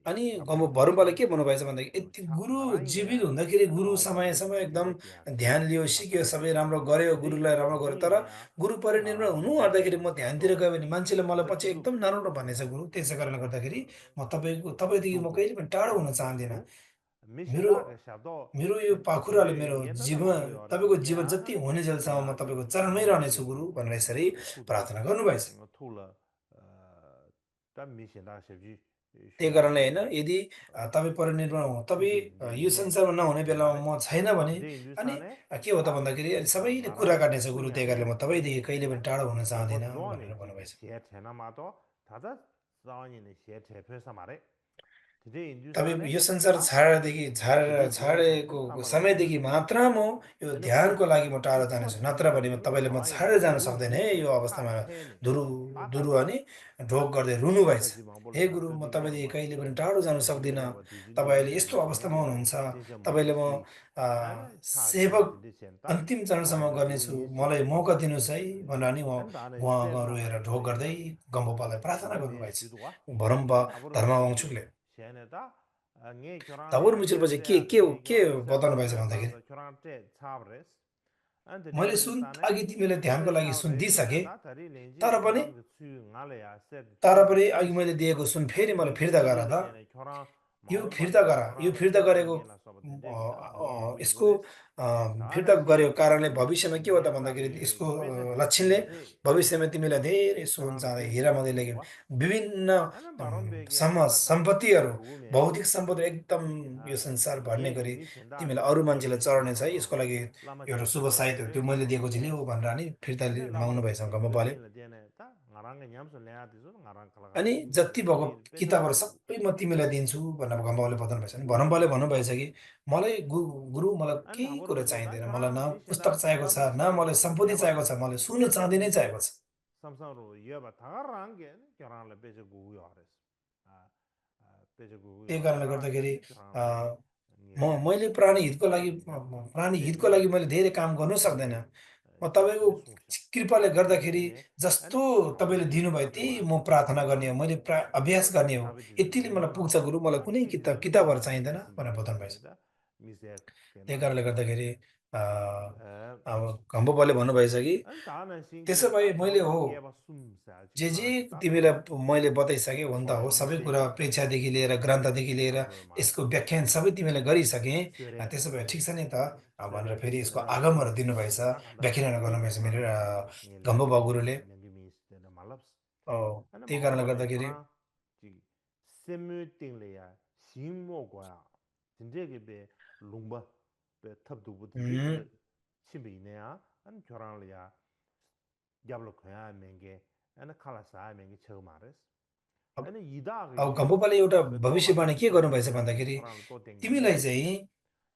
अनि भरुमबाले 다부르무치 के भन्नुभएछ भन्दाखेरि 그 यति गुरु जीवित 나라이네 हुँदाखेरि 아니 गुरु समय 마우스니 समय एकदम 디데티야 ध्यान लियो, सिक्यो, 사사레 सबै राम्रो गर्यो, गुरुलाई 디데 राम्रो गर्यो। तर 인도이네야 गुरु 그 परिनिर्वाण 나라 हुनु आँट्दाखेरि 셉지슈 म ध्यानतिर 샤도 गयो भने मान्छेले मलाई पछि 셉지도 एकदम नराम्रो भन्नेछ गुरु। त्यसै कारणले गर्दाखेरि म तपाईँदेखि म कहिले 두고 पनि टाढो हुन चाहदिनँ। 두고 मेरो 미신다 그 샤도 मेरो यो पाखुराले 디데 मेरो 니엔다다 जीवन 마고요레 तपाईँको जीवन जति 게아는 हुनेजेलसम्म म तपाईँको चरणमै रहनेछु गुरु 야부르무치 भनेर यसरी 투도 प्रार्थना गर्नुभएछ। 투라 다 미신다 셉지 त्यही कारणले होइन, 슈야데 यदि तपाईँ परिनिर्वाण हो, तपाईँ 투기 यो 링게 संसारमा नहुने बेलामा 샤마레 म छैन भने 디데 अनि 인두산에 के हो त 다 भन्दाखेरि अनि सबैले कुरा 나라 काट्नेछ गुरु। त्यही कारणले 푸냐데 म तपाईँदेखि कहिले पनि टाढो हुन चाहदिनँ भनेर 로버존이 지게 भन्नुभएछ। 제테나마도 다다 싸우니는 제테표사 말에 디데 तपाईँ 인두산에 यो संसार 다 디데 छाडेको 제테도 라말라테 समयदेखि मात्र म यो एने ध्यानको 푸 लागि म टाढा जानेछु। 푸마치 नत्र भने म 샤도 तपाईँले म 저항이네 छाडेर जान सक्दैन है। 루루테 यो अवस्थामा 타테네 धुरु धुरु 따다다 अनि ढोग गर्दै रुनुभएछ। 다지 हे 마볼이야 गुरु, म 또디게 तपाईँदेखि 뭐 कहिले पनि टाढो जान सक्दिनँ। 디진데레 뭐 तपाईँ 디진데 अहिले यस्तो 디제네 अवस्थामा 젠게 हुनुहुन्छ। 진짜 तपाईँले म 마부시 아니 차차 सेवक 디데센다 अन्तिम चरणसम्म 아니 गर्नेछु, मलाई 루니시 मौका दिनुहोस् है भनेर नि 아니 나는 उहाँ रोएर 셀라마레 ढोग गर्दै 그래야 गम्बुपालाई प्रार्थना 랑게 गर्नुभएछ। 지도와 भरमबा 다부르무치 धर्मवंशुकले 셰네다 ङे धबुर 교란에 मुचुलपछि 세야 ङे के 교란 बताउनु 세도 भएछ भन्दाखेरि 세다 교란테 차브레스 안데 मैले सुन 인두산에 अघि तिमीले ध्यानको 세 लागि सुन 차브레 दिइसके, 셰네다 다리 렌지 तर पनि 교란 그 수유 알아야 세 추기 अघि मैले 슈시 दिएको सुन फेरि मलाई फिर्ता गर 디데게 त। 되네 교란 यो फिर्ता 마음바데 गर। यो 교란을 फिर्ता गरेको 샤딩게나 서버 디데기다 यसको 링루레스 फिर्ता 다네 गरेको कारणले 아니 भविष्यमा के हो त भन्दाखेरि 녜다게 यसको 베데데 लक्षणले 링제 भविष्यमा तिमीलाई धेरै सोन 교란을 चाँदी हिरा 베데게 मोतीले 지도와 विभिन्न 아니 바람베게 सम्पत्तिहरू, 다다 구우면 भौतिक सम्पत्ति एकदम यो 아 संसार भर्ने 게 गरी 미신다 तिमीलाई अरू 셉지 मान्छेलाई चढाउनेछ है। यसको 슈야도 लागि एउटा 라마체 शुभ साइतहरू त्यो 슈야데 मैले दिएको चाहिँ लिऊ 마레스 भनेर नि फिर्ता 아니 माग्नु भएछ 라마르시 गम्बपाले। 르니라 데네다 나랑게 냠서 내야디서 나랑 अनि 칼라가데 जति 미신다 भएको 데 किताबहरू 베데게 सबै म तिमीलाई दिन्छु भनेर भम्बाले बताउनु भएछ। अनि भरमबाले भन्नुभएछ कि मलाई गुरु मलाई 아니 केही कुरा 다버르무치다 चाहिँदैन। मलाई न 교란 पुस्तक 미신다 चाहिएको छ, न 라마시 मलाई सम्पत्ति चाहिएको छ, 야바레스 मलाई सुन चाँदी नै चाहिएको छ। 삼성으로 이어봐 다가랑게 교란을 베저 구우요 하레스 아 베저 त्यही 구우요 कारणले 다가랑게 गर्दाखेरि 교란 अ, 베 मैले प्राणी हितको लागि प्राणी हितको लागि 디데게 मैले धेरै काम गर्नु सक्दैन। 디데 म तपाईँको 송샤 कृपाले गर्दाखेरि 디데네 जस्तो 아니 तपाईँले 마우시 दिनुभयो त्यही 샤도와 म प्रार्थना गर्ने हो, 교란 मैले अभ्यास गर्ने हो। 차비 यतिले मलाई पुग्छ 디즈니오나 गुरु, मलाई 다 कुनै किताबहरू 디즈니오나 चाहिँदैन भनेर 미신다 बताउनु भएछ। 셰네다 미세 त्यही के나 कारणले गर्दाखेरि अ, 에 अब खम्बुबाले भन्नुभएछ कि 아니 다는 त्यसो 신기다 भए मैले 교란 हो 게바 숨사 जे 지마치다 तिमीलाई मैले बताइसकेँ हुन त हो, 초에 सबै कुरा 미세 प्रेक्षादेखि लिएर ग्रन्थदेखि लिएर 샤브르 यसको 마레스 व्याख्यान सबै तिमीलाई गरिसकेँ। 쇠레 त्यसो भए ठिक छ नि त भनेर 쇠레 फेरि यसको 미신다 आगमहरू 셰네 दिनुभएछ, 다 간다 व्याख्यानहरू 미세 गर्नुभएछ मेरो 교란게 닐레 गम्बुबा गुरुले। 랭기미스 데나 말랍스 아니 त्यही कारणले 마오바데 गर्दाखेरि 교란 지 세뮤팅레야 싱모고야 진짜게 베 롱바 베 탑두부터 उम्, 디베 침비네야 아니 교란을야 diablo khoya menge ana khala sa menge cheu mares अब ana ida ge अब yu गम्बुबाले एउटा be to la भविष्यवाणी be के to la गर्नुभएछ be भन्दाखेरि koran to tengi तिमीलाई ne चाहिँ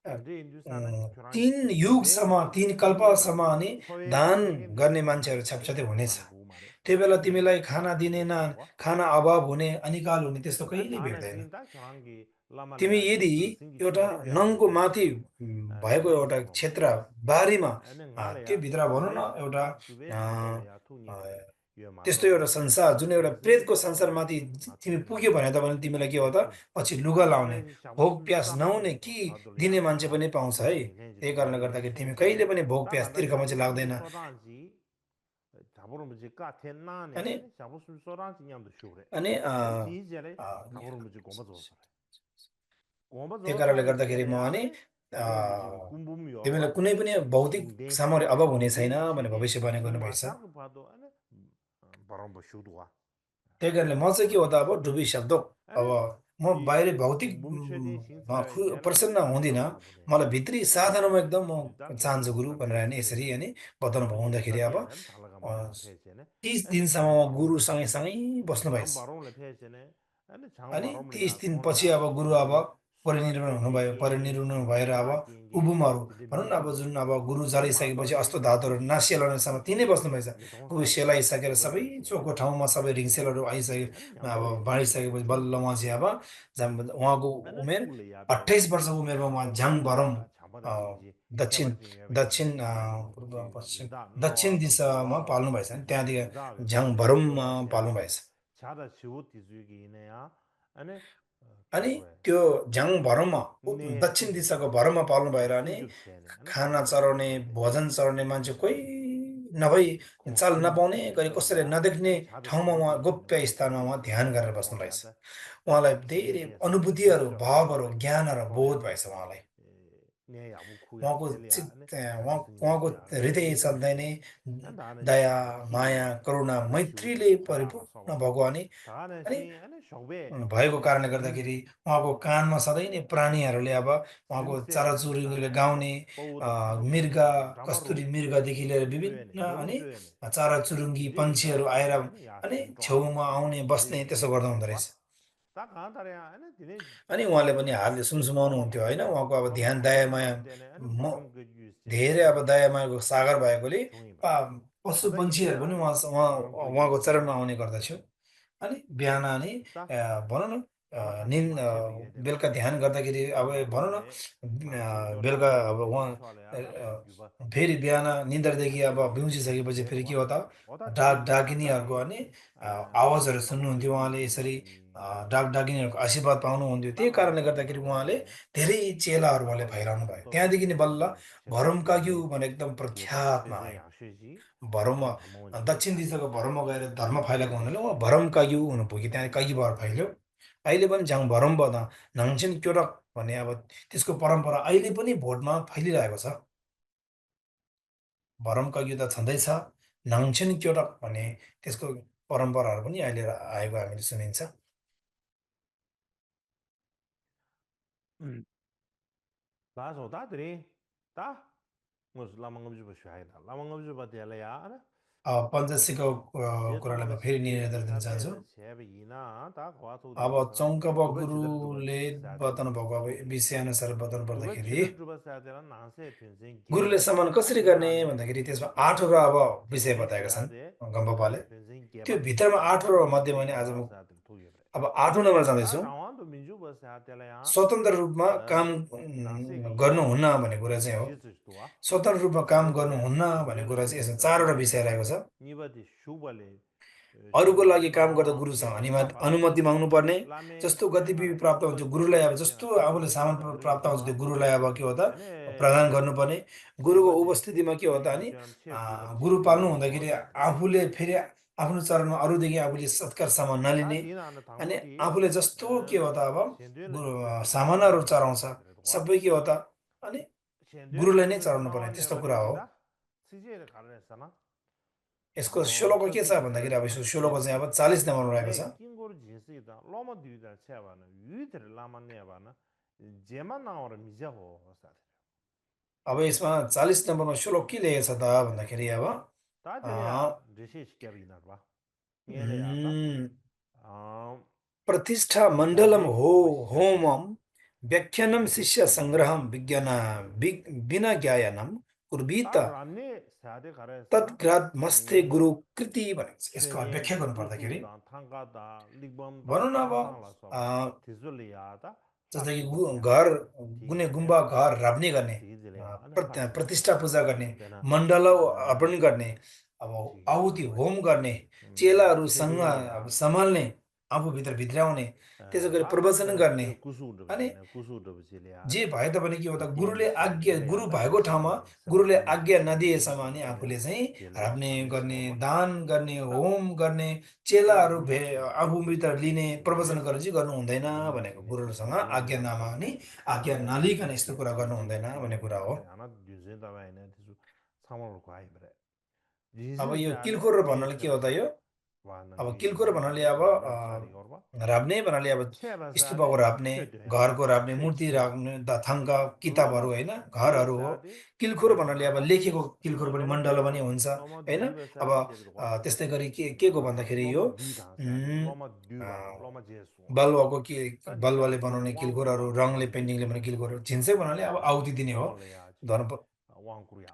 a, tinde indu sana koran 3 be युगसम्म, 3 choye कल्पसम्म अनि choye दान chenge गर्ने menge मान्छेहरू be छपछातै हुनेछ। koran gu mare त्यो बेला ane तिमीलाई खाना दिने न, misidwa खाना अभाव हुने, अनिकाल हुने त्यस्तो an कहिल्यै ana भेट्दैन। sinta koran ge lama le तिमी ya यदि chik singi एउटा chuba pya ge नङको be माथि भएको chik एउटा chikwa क्षेत्र mare बारीमा ane ngale ya त्योभित्र भनौँ न chube एउटा chube a, chube le ya tu a, ni ge be त्यस्तो एउटा संसार जुन एउटा प्रेतको संसारमाथि तिमी पुग्यो भने त भने तिमीलाई के हो त पछि लुगा लाउने, भोक प्यास नहुने कि दिने मान्छे पनि पाउँछ है। त्यही कारणले गर्दाखेरि तिमी कहिले पनि भोक प्यास तिर्खामा चाहिँ लाग्दैन। 잡으러 뭐지 까텐나네 अनि 아니 잡을 수 소란지 냠도 쇼래 अनि 아니 디제래 잡으러 뭐지 고마 त्यही 조사 कारणले 아니 गर्दाखेरि म 디제래 अनि 아니 अ, 잡으러 뭐지 군붐이요 तिमीलाई 봐 कुनै पनि भौतिक सामग्री अभाव हुने छैन 군데 भने 치게 भविष्यवाणी गर्नुभएछ। 군마샤고 봐도 아니 바람 뭐 쇼도와 त्यही कारणले म चाहिँ के हो त अब डुबी सक्दो अब 아니 म 이 बाहिरी भौतिक 군붐체디 मा 신사에 प्रसन्न हुँदिनँ। 나와라 보네 मलाई भित्री साधनमा एकदम म 다게 चाहन्छु गुरु भनेर नि यसरी अनि बताउनु हुँदाखेरि अब 다게 달라가 말아 30 폐제네 दिनसम्म म गुरु सँगै बस्नुभएछ। 장 바람을 폐제네 아니 장 अनि 바람을 30 야 दिनपछि अब 돈다 गुरु अब 이 परिनिर्वाण हुनुभयो। परिनिर्वाण भएर अब उभुमहरू भनौँ न अब जुन अब गुरु जलाइसकेपछि अस्तो धातुहरू नासिएलाउनेसम्म तिनै बस्नुभएछ। गुरु सेलाइसकेर सबै चोखो ठाउँमा सबै रिङसेलहरू आइसके अब बाँडिसकेपछि बल्ल उहाँ चाहिँ अब उहाँको उमेर 28 वर्षको उमेरमा उहाँ झाङभरम अ, दक्षिण दक्षिण पूर्व पश्चिम दक्षिण दिशामा पाल्नुभएछ। त्यहाँदेखि झाङभरममा पाल्नुभएछ। 자다 지우 뒤주기네야 아니 अनि 그거에 त्यो झाङभरममा 네 दक्षिण दिशाको भरममा पाल्नु भएर अनि 수줍세네 아니 खाना 수줍세 चराउने, 수줍세 भोजन चराउने मान्छे कोही नभई चाल नपाउने गरी कसैले 고스야 नदेख्ने 아니 자다 ठाउँमा 지우 उहाँ 뒤주기네 गोप्य स्थानमा उहाँ ध्यान गरेर बस्नुभएछ। 거야다 उहाँलाई धेरै 지리에 अनुभूतिहरू, 미셔 भावहरू, 미셔래 ज्ञानहरू बोध 거래 भएछ उहाँलाई। 네 야부쿠야 उहाँको 셀이야 आ니 उहाँको 무슨 हृदय 야 सधैँ नै 나는 दया, 자다 माया, 키네 करुणा, 자다 मैत्रीले 지우디 자라가 परिपूर्ण 써봐 भएको 다는 अनि 시 아니 쇼베 भएको 아니 कारणले गर्दाखेरि उहाँको कानमा सधैँ नै प्राणीहरूले अब उहाँको 링세 चराचुरुङ्गीले 다네 गाउने पौध मृग, 푸르푸르 कस्तुरी 라마루 मृगदेखि लिएर 르르르에네 विभिन्न 너무 अनि 르르에네 चराचुरुङ्गी 이제 पन्छीहरू आएर 이다시네 아니 야 अनि 신도아 छेउमा आउने, बस्ने 이제 त्यसो गर्दा हुँदो रहेछ। 딱 가다래 아니 दिने अनि उहाँले पनि हातले सुमसुमाउनु हुन्थ्यो होइन। उहाँको अब 좀 ध्यान दया 바람 माया 맘때네 아니 म 바람 그 유세네 धेरै अब दया मायाको सागर भएकोले 종이 봐 पशु 자다 पन्छीहरू पनि 이제야 바람 그 उहाँको चरणमा 유세네 आउने गर्दथ्यो। अनि बिहान अनि 딱 भनौँ न 타마카시 마체 비게 बेलुका ध्यान गर्दाखेरि अब भनौँ न 람바로레 बेलुका 망신조라네 अब उहाँ 망초알래야다 유바 फेरि बिहान निन्द्रादेखि अब 아니 बिउजिसकेपछि फेरि के 제도와 हो त 어다 डाकिनीहरूको 텔레비야다니 अनि 아 आवाजहरू सुन्नुहुन्थ्यो। उहाँले यसरी 이 डाकिनीहरूको आशीर्वाद पाउनुहुन्थ्यो। त्यही 딱 कारणले 알아서네 गर्दाखेरि उहाँले 바람바로네 धेरै चेलाहरू उहाँले 바람바로 फैलाउनु भयो। त्यहाँदेखि नै 또로네 बल्ल 이 भरमकाग्यू 제도와시네 भनेर एकदम 예다 प्रख्यातमा 최제 आयो। 야쉐지 भरममा 좀 담원지 दक्षिण दिशाको भरममा गएर धर्म फैलाएको हुनाले 제제 उहाँ भरमकाग्यू हुनु पुग्यो। त्यहाँ कागी फैल्यो। अहिले पनि भरमबद नाङछेन क्योडक भन्ने अब त्यसको परम्परा अहिले पनि भोटमा फैलिरहेको छ। भरमकाग्यू त छँदैछ। नाङछेन क्योडक भन्ने त्यसको परम्पराहरू पनि अहिले आएको हामीले सुनिन्छ। 나서 다들이 다 무슨 라망금주 쉬어야다 라망금주 받야래야 아나 पञ्चशीको कुरालाई म 제도와 फेरि 시제 निवेदन दिन चाहन्छु। 이사베 제베이나 다 과토 अब 되어서 चौङ्कब 주바 지들 주바 गुरुले 사야되나 बताउनु भएको अब विषयअनुसार बताउनु 주바 पर्दाखेरि 지들 주바 사야되나 나세 편생 गुरुले 개바 सम्मान कसरी गर्ने 아니라네 भन्दाखेरि त्यसमा 아니 8वटा अब विषय 제제 बताएका छन् 시야데 गम्पपाले। 편생 त्यो 개바 भित्रमा 8वटा मध्येमा नि आज 제도와 म 사야되 도여bre अब 8औं नम्बर 다 जाँदैछु। रावण도 민주바 사야되라야 स्वतन्त्र रूपमा काम 나세기 이나 गर्नुहुन्न भन्ने कुरा चाहिँ हो। 지즈도와 स्वतन्त्र रूपमा काम 제도에 गर्नुहुन्न भन्ने कुरा चाहिँ यसमा 4वटा विषय रहेको छ। 니바디 슈발레 अरूको लागि 슈발레 काम गर्दा 다 गुरुसँग 제도와바 अनुमति माग्नुपर्ने। 라메 जस्तो गतिविधि 녜나 प्राप्त हुन्छ 슈발레 गुरुलाई अब 제제나 जस्तो आफूले 슈발레 सामान प्राप्त हुन्छ त्यो 사드르도와 गुरुलाई अब के हो त 아니 प्रदान गर्नुपर्ने। गुरुको 니바디 उपस्थितिमा के हो त अनि 민주처럼 체비바 गुरु पाल्नु 체비바 हुँदाखेरि 도와사드레 आफूले फेरि आफ्नो चरणमा अरूदेखि आफूले सत्कार सामान 다 नलिने 디나는 अनि 당부디 आफूले जस्तो के हो त अब 젠드엘레 주바 सामानहरू 젠드엘레 चढाउँछ 도와사드레도와 सबै के हो त अनि 젠드엘레 गुरुलाई नै 주바 चढाउनु पर्ने 주마완데 त्यस्तो कुरा हो। 바디기다 시제를 가르쳤잖아 यसको श्लोक के छ भन्दाखेरि अब यसको श्लोक चाहिँ अब 40 नम्बरमा रहेको छ। 네 긴고르 진스이다 로마 뒤다 체바나 유이들 라만네바나 제만 나오라 미자호 사드레 अब यसमा 40 नम्बरमा श्लोक के लेखेको छ त भन्दाखेरि अब 다들이야 르시 시켜비나봐 얘래야다 उम्, 아 प्रतिष्ठा मण्डलम 자제 हो 주바시샤데 होमम व्याख्यानम शिष्य संग्रहम विज्ञान बिना ज्ञानम कुर्वीत 다 람네 사데 가르쳤잖아 तत्ग्रात मस्ते 이 गुरु कृति भनेको छ। यसको 쉐니 व्याख्या गर्नु पर्दाखेरि 슈수다 탕가다 릭범다 भनौँ न अब 탕탕라서 अ, 티줄리야다 जस्तै कि 탁수도야 घर कुनै 티게네 गुम्बा घर राप्ने गर्ने 티질이야 아니 탁수도 प्रतिष्ठा पूजा गर्ने 되나 मण्डल 아 अर्पण गर्ने अब 지게 आहुति 되는 होम गर्ने चेलाहरूसँग अब 최종이야 सम्हाल्ने आफूभित्र भित्र्याउने त्यसै गरी प्रवचन गर्ने अनि 구수르지냐 जे भए तापनि के हो त गुरुले 디엔디시아 आज्ञा गुरु 딜레야다 भएको ठाउँमा गुरुले 세바탄 आज्ञा नदिएसम्म अनि आफूले 디엔디시아 चाहिँ 딜레 राप्ने गर्ने 라메시오바 दान गर्ने 다 होम गर्ने 라 चेलाहरू गुरुसिया आफूभित्र लिने प्रवचन 디엔디시아 गर्ने चाहिँ गर्नु हुँदैन भनेको 디엔디시아 गुरुसँग आज्ञा 딜레야 नमाग्ने आज्ञा 라 नलिकन यस्तो कुरा गर्नु 디엔디시아 हुँदैन भन्ने कुरा हो 야나 뉴진다 바이네 디수 상황을 과이브레 अब यो 리즈샤데 किल्कोर भन्नाले के हो त 녜테라서 यो अब 와나기 किल्कोर भन्नाले अब 람멘 차리 거봐 राप्ने भन्नाले अब स्तूपको 체바사데 राप्ने 최대 घरको राप्ने मूर्ति 최치야 राख्ने थाङ्का किताबहरू 라마 होइन घरहरू हो 디베사데 किल्कोर भन्नाले अब लेखेको किल्कोर पनि 라마 मण्डल पनि हुन्छ 로마 होइन अब 디베사데 제도가 त्यस्तै गरी के को भन्दाखेरि यो 로마 디다사데 उम्, 로마 अ, 듀바 로마 제수 बालुवाको के ताजिया बालुवाले बनाउने किल्कोरहरू 왕구야 रङले पेन्टिङले बनाउने किल्कोरहरू झिन्सै भन्नाले अब आहुति दिने हो 로마레야 धर्म 왕구야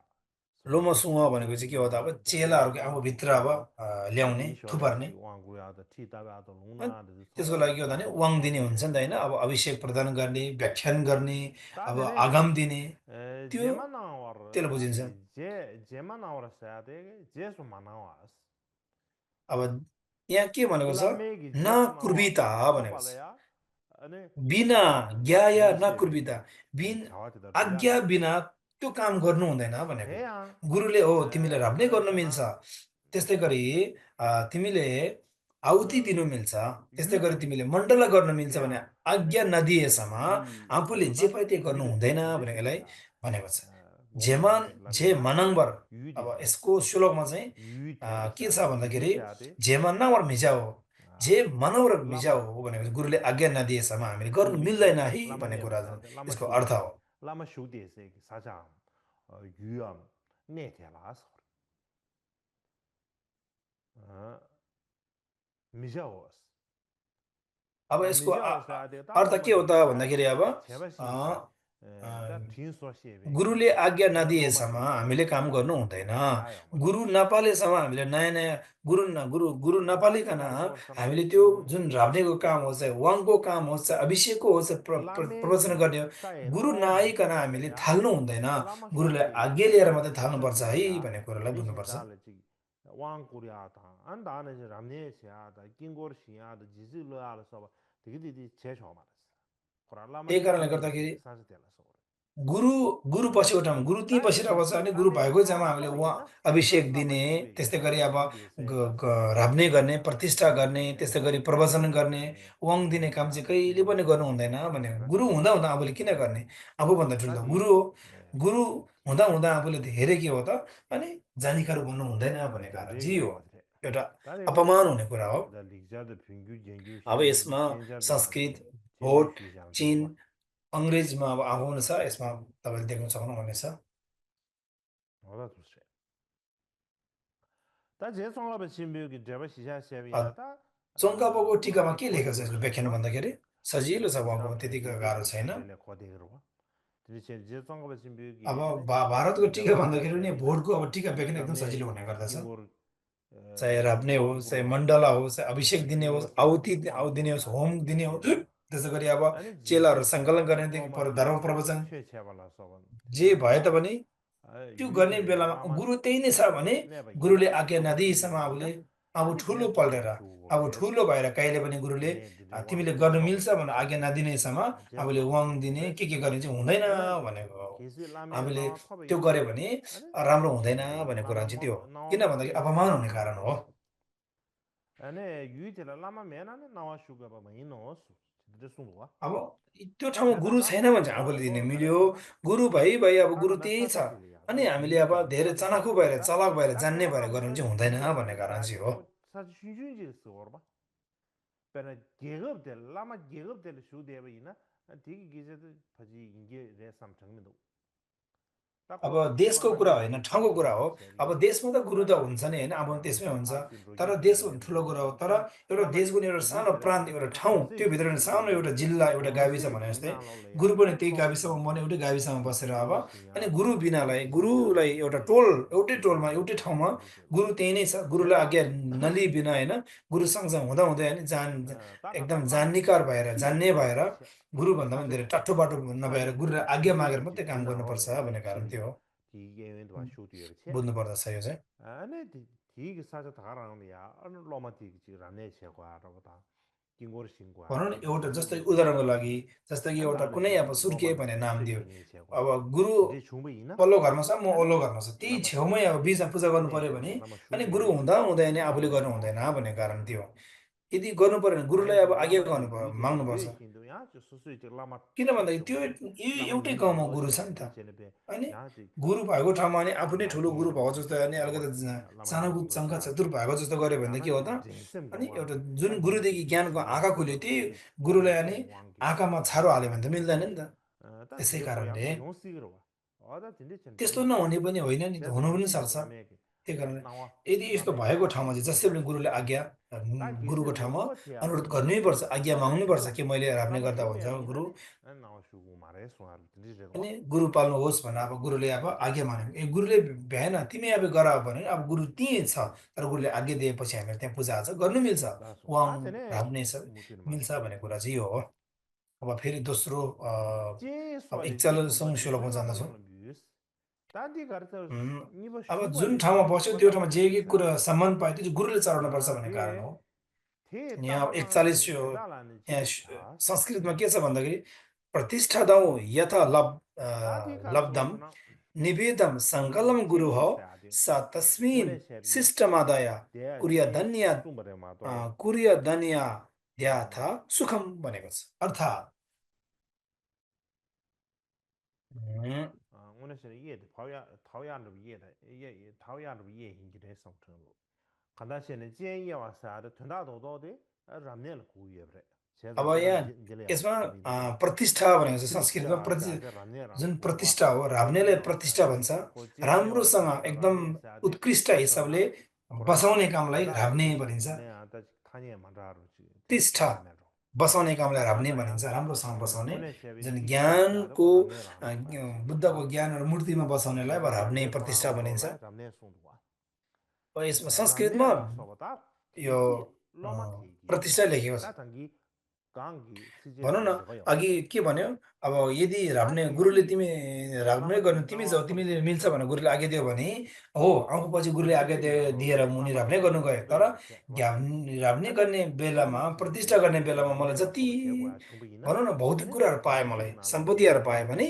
लोमसुङ भनेको चाहिँ के हो त अब चेलाहरूको आफूभित्र अब ल्याउने थुपार्ने 미셔라지 왕구야다 티다가도 अनि 루나데 त्यसको लागि के हो भने वाङ दिने हुन्छ नि त होइन अब अभिषेक प्रदान गर्ने व्याख्यान गर्ने अब आगम दिने त्यो 제마나와르 त्यसले बुझिन्छ 제 제마나와르 사야데 제수 마나와스 अब यहाँ के भनेको छ 라메기 न 제수나와 कुर्बिता भनेको छ 토발레야 아니 बिना ज्ञाया न 디시에 कुर्बिता बिन 자와티다 आज्ञा 두야나 बिना त्यो काम गर्नु हुँदैन भनेको 해야 गुरुले हो तिमीले राप्नै गर्नु मिल्छ 어잖아 त्यस्तै गरी तिमीले आहुति दिनु मिल्छ त्यस्तै गरी 유다 तिमीले मण्डला गर्न मिल्छ भने 해야 आज्ञा 아니 नदिएसम्म 이 आफूले जे 요다 पायो त्यही गर्नु 유다 हुँदैन भनेको यसलाई 유데시야 भनेको छ जेमान 모나데 जे 라메야 मनङ्बर अब 유디야 यसको श्लोकमा चाहिँ के छ 유데사데 भन्दाखेरि 유샤데 जेमा नवर मिजाओ जे मनौर मिजाओ 라마 हो भनेको चाहिँ गुरुले आज्ञा नदिएसम्म हामीले गर्नु मिल्दैन है 라마 भन्ने कुरा 네바사데 라마 यसको अर्थ 슈데 हो 라마 슈데세 사장 유엄 네테라서 미자오스 अब यसको 미자오스아데 अर्थ के हो 다로마데 त भन्दाखेरि अब 제바시 अ, 다 अ, 딘소시에 गुरुले आज्ञा 다 नदिएसम्म 로마디 हामीले काम गर्नु हुँदैन 디야야 말 गुरु नपालेसम्म हामीले नयाँ नयाँ गुरु नपालिकन 라소르 हामीले 사마데 त्यो जुन राप्नेको काम होस् चाहे वाङको काम होस् चाहे अभिषेकको होस् चाहे प्रवचन 라메기 गर्ने हो 사에 गुरु 로마디 नआइकन हामीले 디야 थाल्नु हुँदैन 라마 गुरुले 슈데 आज्ञा लिएर मात्रै थाल्नुपर्छ है 사티야 भन्ने कुरालाई बुझ्नुपर्छ 리시살레지 왕꾸리아다 안다네 람네시아다 긴고르시아다 지질로알서 되게 제쇼 말았어 코랄라마 त्यही कारणले 슈데 गर्दाखेरि 사스텔라서 गुरु गुरु बसेको ठाउँमा गुरु त्यहीँ ताले बसिरहेको छ भने गुरु लामे भएको जग्गामा हामीले थाहा उहाँ होइन अभिषेक लामा दिने सुते त्यस्तै गरी अब युदे सेवा राप्ने गर्ने प्रतिष्ठा गर्ने त्यस्तै गरी प्रवचन गर्ने अनि वाङ दिने काम चाहिँ कहिले पनि गर्नु हुँदैन भने गुरु हुँदा हुँदा आफूले किन गर्ने आफूभन्दा ठुलो त ताति गुरु हो गुरु हुँदा हुँदा आफूले धेरै के हो त अनि जानिकार भन्नु हुँदैन भन्ने कारण चाहिँ हो रेगेवा एउटा ताले अपमान हुने कुरा हो द लिग्जाद फिंगु जेंगु अब शेंगु यसमा चेंजा दारे संस्कृत जेंगु भोट शिजाम चीन दवा अङ्ग्रेजीमा अब आउनु छ यसमा तपाईँले देख्न सक्नुहुनेछ होला तुसे ता जे songa ba chimbu ki jaba shisha a, shebiya ta चोङ्कापोको टिकामा के लेखेको छ यसको khode व्याख्यान khurwa भन्दाखेरि सजिलो छ उहाँको sam त्यतिको phungu गाह्रो छैन khode le khode khurwa त्रिचे जे songa ba chimbu ki अब ane भारतको टिका jaba shisha भन्दाखेरि नि shebiya भोटको अब टिका व्याख्यान एकदम lamne सजिलो हुने गर्दछ kingur चाहे राप्ने होस् चाहे wangurwa मण्डला होस् चाहे अभिषेक दिने होस् kingur आहुति sa दिने होस् wangurya होम दिने होस् त्यसै गरी अब ane चेलाहरू jise सङ्कलन गर्नेदेखि loma धर्म di प्रवचन che che bala soban जे भए तापनि त्यो yu गर्ने de बेलामा lama गुरु त्यही नै छ भने ne ba yin गुरुले आज्ञा lama नदिएसम्म shude आफूले ya अब ane ठुलो je पल्टेर songa shu अब gore ठुलो भएर कहिले पनि गुरुले ne de तिमीले wangurya गर्नु soban मिल्छ भनेर आज्ञा नदिनेसम्म je आफूले songa वाङ shu दिने de के गर्ने चाहिँ हुँदैन ane भनेको हो kesi lame हामीले na thoba त्यो yin गऱ्यो भने ane राम्रो yu हुँदैन shu de भन्ने कुरा lama चाहिँ त्यो हो na किन ma भन्दाखेरि me अपमान na हुने ma कारण हो ane yu de lama me na ne na wa shu ga ba ma yin no su de sung wa अब त्यो ठाउँमा ne ba गुरु ta छैन भने चाहिँ आफूले दिने ane मिल्यो ta गुरु भइ अब ta गुरु ga da त्यही sa छ sa de ya अनि ane हामीले yu अब de धेरै sa de चनाखु sa भएर de ta चलाक भएर ta जान्ने che भएर ba गर्नु ma चाहिँ de हुँदैन yu भन्ने de कारण sa चाहिँ de हो o sa shu ju ji su wa ba pero gegab de lama gegab de shu de ba yin 디 기제 파지 인게 레 삼창미도 딱 अब 거다 देशको 텔라마 कुरा 니 होइन ठाउँको कुरा हो अब 셰리 देशमा त गुरु त 아니 हुन्छ नि होइन अब त्यसमै हुन्छ 파신 तर 로지 देश 딜레 ठुलो कुरा हो तर 다 एउटा 라마 देशको नि एउटा सानो 유테라 प्रान्त एउटा ठाउँ 로세 त्यो भित्र नि सानो एउटा 딜레야 जिल्ला एउटा गाविस 로세 भने जस्तै गुरु 디나로레야 पनि त्यही गाविसमा 토바디 म एउटै गाविसमा बसेर अब अनि 긴고르시야 गुरु बिनालाई गुरुलाई 디시샤데 एउटा टोल एउटै 디시 टोलमा एउटै ठाउँमा 디시라 गुरु त्यही नै छ गुरुलाई आज्ञा नलिई बिना होइन गुरु सँगसँग हुँदा हुँदै होइन ताका एकदम लामा जान्निकार भएर जान्ने 슈데 भएर 디시 गुरुभन्दा पनि धेरै 사제 टाठो बाटो नभएर 사제 गुरुलाई आज्ञा मागेर 유디지 मात्रै काम गर्नुपर्छ 디나로레야 भन्ने कारण त्यो 칠레 हो 디게 웬도 슈디여 체 बुझ्नुपर्दछ यो चाहिँ 아네 디기 사자 다가라는야 अन लोमाति राने छेको आरोबता किंगोर सिंहको भनौँ न आरो एउटा छु जस्तै उदाहरणको लागि जस्तै कि अन एउटा दाले कुनै अब छि सुर्के लोमा भन्ने नाम सुसे दियो किने छेको अब गुरु जे छुबै हैन पल्लो घरमा छ म अनि ओल्लो घरमा छ त्यही लामा छेउमै अब बिचमा पूजा गर्नु किने पर्यो छेको भने लामा अनि सुबे गुरु हुँदा हुँदैन आफूले गर्नु हुँदैन भन्ने कारण त्यो हो यदि गर्नु पर्यो भने गुरुलाई अब आज्ञा लामा गर्नु युजे माग्नुपर्छ यो हिन्दू यहाँ जो सुसु चाहिँ लामा किन ठिक भन्दाखेरि त्यो छेको लामा एउटै युजे गाउँमा गुरु छ लोसे नि त दिसेले बे अनि यहाँ चाहिँ गुरु भएको ठाउँमा अनि आफू नै ठुलो माथि गुरु भएको हेर्नु जस्तो अनि पावर अलिकति लामा चाणक्य युजे चङ्का बसा चतुर भएको जस्तो गर्यो भने त गाना के हो चाहिँ त जेसम के अनि वाङ एउटा जुन ताकि गुरुदेखि ज्ञानको सुबे आँखा खुल्यो सुबे त्यही चाहिँ गुरुलाई जेसम अनि वाङ के आँखामा छारो हाल्यो भने त मिल्दैन नि त 다 त्यसै 제거 양 कारणले 용식으로 와. 어다 진짜 त्यस्तो 전쟁이 नहुने पनि होइन नि त हुनु 제대로 पनि सक्छ 라메 त्यही कारणले 나와 यदि यस्तो 라메 भएको ठाउँमा चाहिँ जसै पनि 슈바 गुरुले आज्ञा 다 गुरुको 계세 ठाउँमा 멤버 थिया अनुरोध 멤버 गर्नैपर्छ आज्ञा 오늘 माग्नैपर्छ 시로 कि मैले राख्ने 라마 गर्दा हुन्छ 슈베 गुरु 이나네 나와 슈고 말해 소알 들리죠 अनि गुरु पाल्नुहोस् भनेर अब गुरुले अब आज्ञा माग्यो ए गुरुले भ्याएन तिमी अब गर भने अब गुरु त्यहीँ छ तर गुरुले आज्ञा दिएपछि हामीले त्यहाँ पूजाआजा गर्नु मिल्छ 다소 वाङ 다 전에 राप्ने 무티는 मिल्छ 말이야 भन्ने कुरा चाहिँ यो हो अब फेरि दोस्रो 제 अब 소리 제 एकचालिसौँ 톰바디 श्लोकमा जान्दछौँ 라마는 뮤스 다디 가르쳐 니버 अब जुन 슈바레 ठाउँमा बस्यो त्यो ठाउँमा जे के 오다바티사 कुरा सम्मान पायो त्यो चाहिँ गुरुले चढाउनुपर्छ भन्ने कारण 대 हो 대 यहाँ अब 따바랑니 41 यो 에달라는 यहाँ 지리타 संस्कृतमा के छ भन्दाखेरि प्रतिष्ठादौ यथा 다디 लब्धम 가르쳐서나 निवेदम सङ्कलम गुरु हो 제시사야디 सा तस्मिन् 원래 셰비나 शिष्टमादय 대야 제 कुर्यधन्य 뚱바레 마도 कुर्यधन्य ध्याथ सुखम भनेको छ अर्थात् 원래 셰 이해 타오야르 이해다 이해 타오야르 이해 hin기래 성트로 간다시는 제이야 와사도 된다도도데 람넬 구예브레 अब 제가 제가 यहाँ 딜이야 यसमा 비디오 प्रतिष्ठा भनेको चाहिँ संस्कृतमा प्रतिष्ठा 람넬 जुन 와 प्रतिष्ठा हो राब्नेले प्रतिष्ठा भन्छ राम्रोसँग एकदम उत्कृष्ट हिसाबले बसाउने कामलाई राब्ने भनिन्छ प्रतिष्ठा बसाउने कामलाई राब्ने भनिन्छ राम्रोसँग बसाउने जुन ज्ञानको बुद्धको ज्ञानहरू मूर्तिमा बसाउनेलाई अब राब्ने प्रतिष्ठा भनिन्छ यसमा संस्कृतमा यो प्रतिष्ठा लेखेको छ भनौँ न अघि के भन्यो अब यदि राब्ने गुरुले तिमी राब्ने गर्नु तिमी जाऊ तिमीले मिल्छ भनेर गुरुले आज्ञा दियो भने हो आउँको पछि गुरुले आज्ञा दिएर मुनि राब्ने गर्नु गयो तर राब्ने गर्ने बेलामा प्रतिष्ठा गर्ने बेलामा मलाई जति भनौँ न भौतिक कुराहरू पाएँ मलाई सम्पत्तिहरू पाएँ भने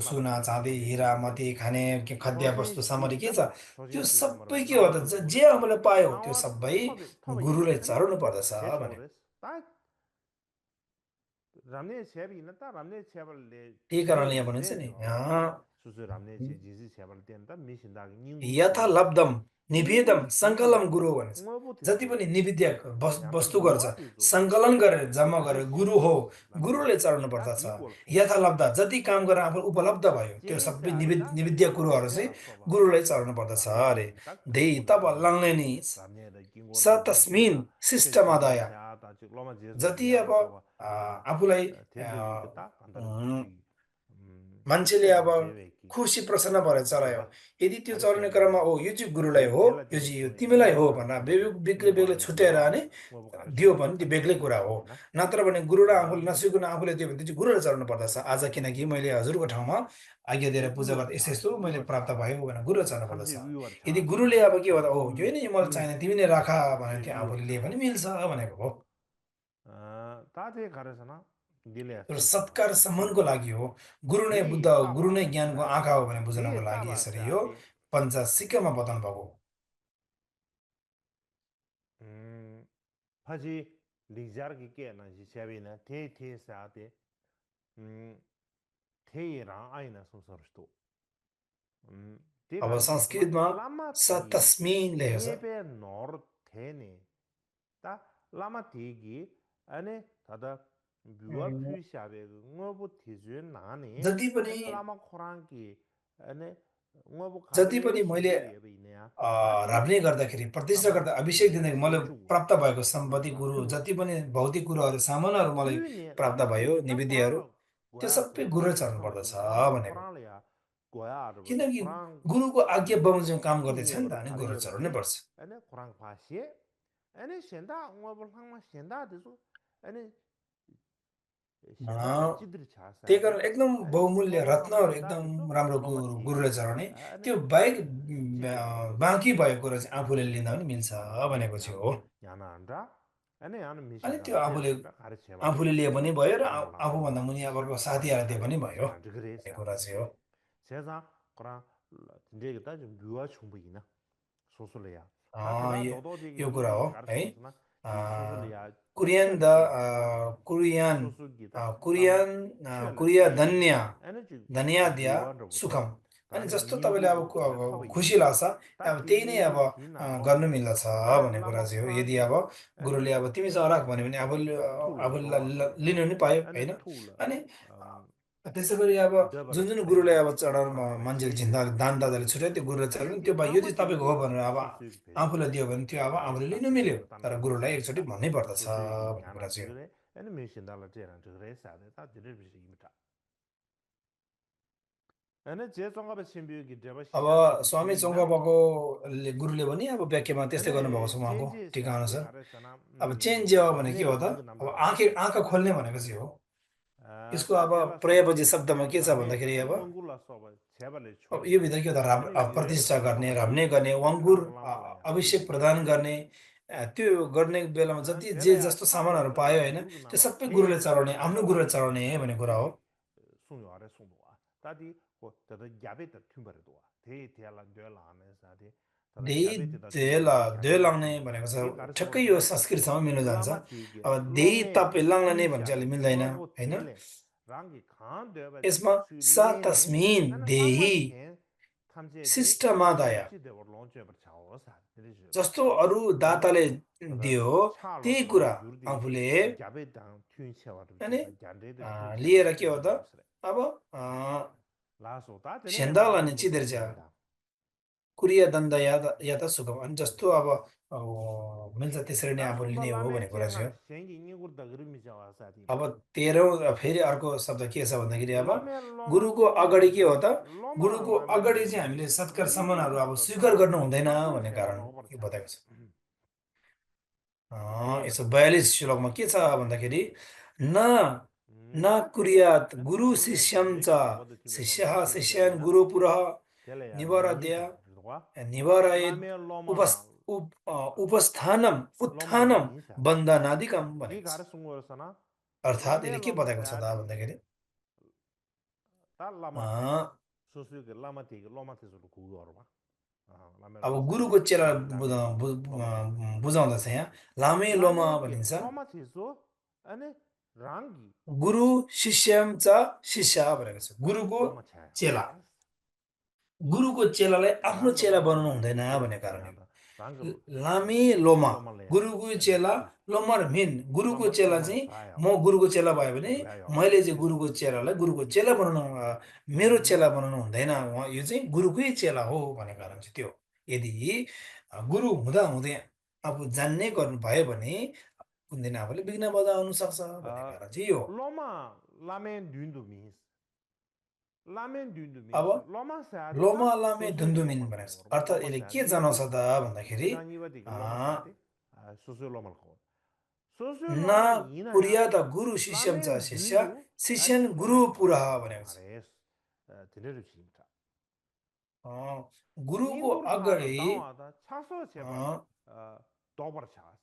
सुना चाँदी हिरा मती खाने खाद्य वस्तु सामग्री के छ त्यो सबै के हो त जे आफूले पायो त्यो सबै गुरुलाई चढाउनु पर्दछ भने ramne chebi na ta ramne chebal le त्यही कारणले यहाँ भनिन्छ नि सुसु ramne che jizi chebal ten ta mission da ning यथा लब्धम निवेदम सङ्कलन गुरु भन्छ जति पनि निवेद्य वस्तु गर्छ सङ्कलन गरेर जम्मा गरेर गुरु हो गुरुले चढाउनु पर्दछ यथा लब्ध जति काम गरेर आफू उपलब्ध भयो त्यो सबै निवेद्य कुरोहरू चाहिँ गुरुलाई चढाउनु पर्दछ अरे धै तब लङ्ले नि स तस्मिन शिष्टमादय जति अब आफूलाई मान्छेले अब खुसी प्रसन्न भएर चलायो यदि त्यो चलाउने क्रममा ओ यो चाहिँ गुरुलाई हो यो चाहिँ यो तिमीलाई हो भनेर बेग्लै बेग्लै छुट्याएर अनि दियो भने त्यो बेग्लै कुरा हो नत्र भने गुरु र आफूले नसिकन आफूले दियो भने त्यो चाहिँ गुरुलाई चढाउनु पर्दछ आज किनकि मैले हजुरको ठाउँमा आज्ञा दिएर पूजा गर्दा यस्तो यस्तो मैले प्राप्त भयो भनेर गुरुलाई चढाउनु पर्दछ यदि गुरुले अब के हो त ओ यो नै मलाई चाहिने तिमी नै राख भनेर त्यो आफूले लिए भने मिल्छ भनेको हो ताते गरेछन एउटा सत्कार सम्मानको लागि हो गुरु नै बुद्ध हो गुरु नै ज्ञानको आँखा हो भनेर बुझ्नको लागि यसरी यो पञ्चसिक्कामा बताउनु भएको फाजी लिजार के न जिसेबिन थे थे साते थे रा आइन संसरस्तो अब संस्कृतमा सतस्मिन लेखेको छ पे नोर थे ने ता लामा थिगी अनि तदा बुवा फिसाबे ngोबु थिजुन नाने जति पनि लामा खोराङकी अनि जति पनि मैले राब्ने गर्दाखेरि प्रतिष्ठा गर्दा अभिषेक दिँदाखेरि मलाई प्राप्त भएको सम्पत्ति गुरु जति पनि भौतिक कुराहरू सामानहरू मलाई प्राप्त भयो निवेद्यहरू त्यो सबै गुरुले चढ्नु पर्दछ भनेको किनकि गुरुको आज्ञा बमोजिम काम गर्दैछ नि त अनि गुरु चढाउनै पर्छ अनि खोराङ फासे अनि सेन्दा ngobul hangma senda desu अनि shenpa अ, chidri cha त्यही sayade, कारण एकदम ane बहुमूल्य soba रत्नहरू samla da एकदम ito राम्रो loma गुरुले chigi, चढाउने त्यो ane बाहेक chigi rogo बाँकी chigi, भएको कुरा चाहिँ आफूले लिँदा पनि मिल्छ भनेको चाहिँ हो yana anda, ane yana अनि mishin त्यो dala jera आफूले anda, kare cheba de, आफूले लिए पनि भयो र yana lama आफूभन्दा lama, मुनि अर्को kare साथीहरूलाई दिए kare पनि de भयो jera digre भन्ने sayade. कुरा चाहिँ हो Seza, kora, dindega da jim gyuwa chungbu ina, sosule ya. Ta a, tila यो dodo digi यो कुरा yingi हो kare है sosuna, di sosule ya, कुरियन द chela chegi da, कुरियन sosu gi da, lama कुरियन chela कुरिया chegi, धन्य ane ji धनिया दिया gyuwa nrobu to, सुखम अनि kare जस्तो तपाईँले अब nyingu kare taba खुसी ina. लाग्छ Ta अब di त्यही नै अब nyingu di nanglo गर्नु la, मिल्दछ kare भन्ने कुरा lama चाहिँ हो यदि khangi, अब ane गुरुले अब तिमीसँग राख भन्यो भने अब tula अब dowa to, लिनु नि पायो ane होइन tula, अनि त्यसै गरी अब dabara जुन जुन गुरुले chayla, अब चढाउनु kare मान्छेले chegi झिन्दा da. दान दाताले छुट्यायो त्यो गुरुले Ane चढाउनु di त्यो यो lama चाहिँ di तपाईँको हो ki भनेर अब sosu yu pe, आफूलाई दियो भने त्यो अब आफूले लिनु मिल्यो तर गुरुलाई एकचोटि भन्नै पर्दछ sosu yu ki भन्ने कुरा nyana चाहिँ हो digre, ane me shindala jera digre sayade, ta dire bishi imita. ane je zonga ba shimbiyo ki deba अब shiya chigi स्वामी chigi ina, चोङ्गापाको गुरुले पनि अब व्याख्यामा त्यस्तै गर्नुभएको छ ane उहाँको change टिका sayade अनुसार kare sana, अब चेन्ज हो भने के dine हो त rangi अब namda आँखा खोल्ने भनेको चाहिँ हो यसको ta अब dela soba, प्रयोगपछि शब्दमा के छ lame, भन्दाखेरि ane अब mangula soba, cheba le अब chobe, यो भित्र के हो त ane dire प्रतिष्ठा गर्ने lama रम्ने chigi, गर्ने ane वङ्कुर kare lama la ya, अभिषेक chigi प्रदान chebe. गर्ने त्यो गर्ने बेलामा जति Dela जे ya जस्तो chakwa सामानहरू dela पायो ya होइन yurgu त्यो nala, सबै te गुरुले चढाउने आफ्नो गुरुले chakwa चढाउने भन्ने कुरा हो digi sungyo are sungduwa. Tadi tada gyabe ta tumbare duwa. Te te ala dwe la ane sa de, tada देही gyabe ta देल tumbare de they gyabe ta लाउने tumbare. भनेको Te छ kare ठ्याक्कै sungwa यो sana, संस्कृतसँग मिल्न जान्छ lama chigi, अब देही lome तप लाङ्ने भने tuisha, चाहिँ अलि मिल्दैन chobo होइन tele, rangi khaan dwe de, यसमा su सा lene, तस्मिन ane lama देही chen, tamche de, शिष्टमादाय shepchi de war lonche bar chao sa, dili shio. जस्तो अरू Tene, दाताले tada दियो cha lo त्यही tanda कुरा yurdi, आफूले gyabe tang tuin chewa अनि dhubji, gyande de tuin chewa लिएर के dhubji हो त dhubji sire. अब a, Laso ta tene झेन्दा lama लाने nungu चिदेर sosu चाहिँ imita. कुरिया दण्ड या त सुगम अनि जस्तो अब मिल्छ त्यसरी नै Ta अब soba लिने हो lame भन्ने कुरा चाहिँ chenga हो shengi nyingur dagri mi chawa sati अब imita. 13औं फेरि अर्को शब्द के छ भन्दाखेरि अब Lame loma गुरुको loma अगाडि के हो di, त loma गुरुको lame अगाडि di, चाहिँ हामीले सत्कार nyingur सम्मानहरू अब tata स्वीकार ta गर्नु हुँदैन mangur भन्ने cheba कारण lobar यो chawa. बताएको छ Te bata. 142 श्लोकमा के छ भन्दाखेरि न न Ta te, कुर्यात् ane गुरु tene शिष्यं च dindegi soba de timbe शिष्यः lama chigi शिष्यान् devina, गुरुपुरः tele ya निवारय nyingta ridwa. निवारयेत् Lame loma, उपस्थानम loma di उत्थानम minsa. बन्धनादिकम Di भनेको छ gara sungo sana, अर्थात् lame यसले के loma बताएको छ त sayadi, भन्दाखेरि ta lama a, susu ke lama tegi, lama tesu kugu orba. Lame अब loma गुरुको sayadi, चेला tegi lame loma di. बुझाउँदा चाहिँ यहाँ लामे लोमा Lame ke भनिन्छ loma tesu, ane rangi गुरु शिष्यम च शिष्य भनेको छ गुरुको loma chaya चेला sayas. गुरुको चेलालाई आफ्नो Rangi चेला loma बनाउनु di, हुँदैन dire भन्ने कारण chaya da. Rangi हो लामे लोमा loma le ya, गुरुको ane चेला tu. लोमर मिन गुरुको चेला Loma चाहिँ saya म wa, गुरुको चेला भयो भने guya ya wa, मैले चाहिँ tesu. गुरुको चेलालाई गुरुको चेला बनाउनु मेरो चेला बनाउनु हुँदैन यो चाहिँ गुरुकै चेला हो भन्ने कारण चाहिँ त्यो यदि गुरु हुँदा हुँदै आफू जान्ने गर्नु भयो भने कुन दिन आफूले विघ्न बाधा आउनु सक्छ भन्ने कारण चाहिँ यो हो Loma lame dundu mis. Lame dundu अब mis. Loma sayadi ta लोमा लामे sosu ke धुन्धुमिन loma भनेको छ ko. अर्थात् Loma यसले के sayadi जनाउँछ yurdi. त भन्दाखेरि Tiga niwa digi loma a, sayadi sosu loma ko. Sosu न loma yina ya. कुरिया त गुरु शिष्यम Lame च शिष्य dundu शिष्यन गुरु tinere पुरः chawa भनेको छ ares. Tinere chimta. गुरुको Ningur thada अगाडि dawa da chaso cheba a, dobar chas.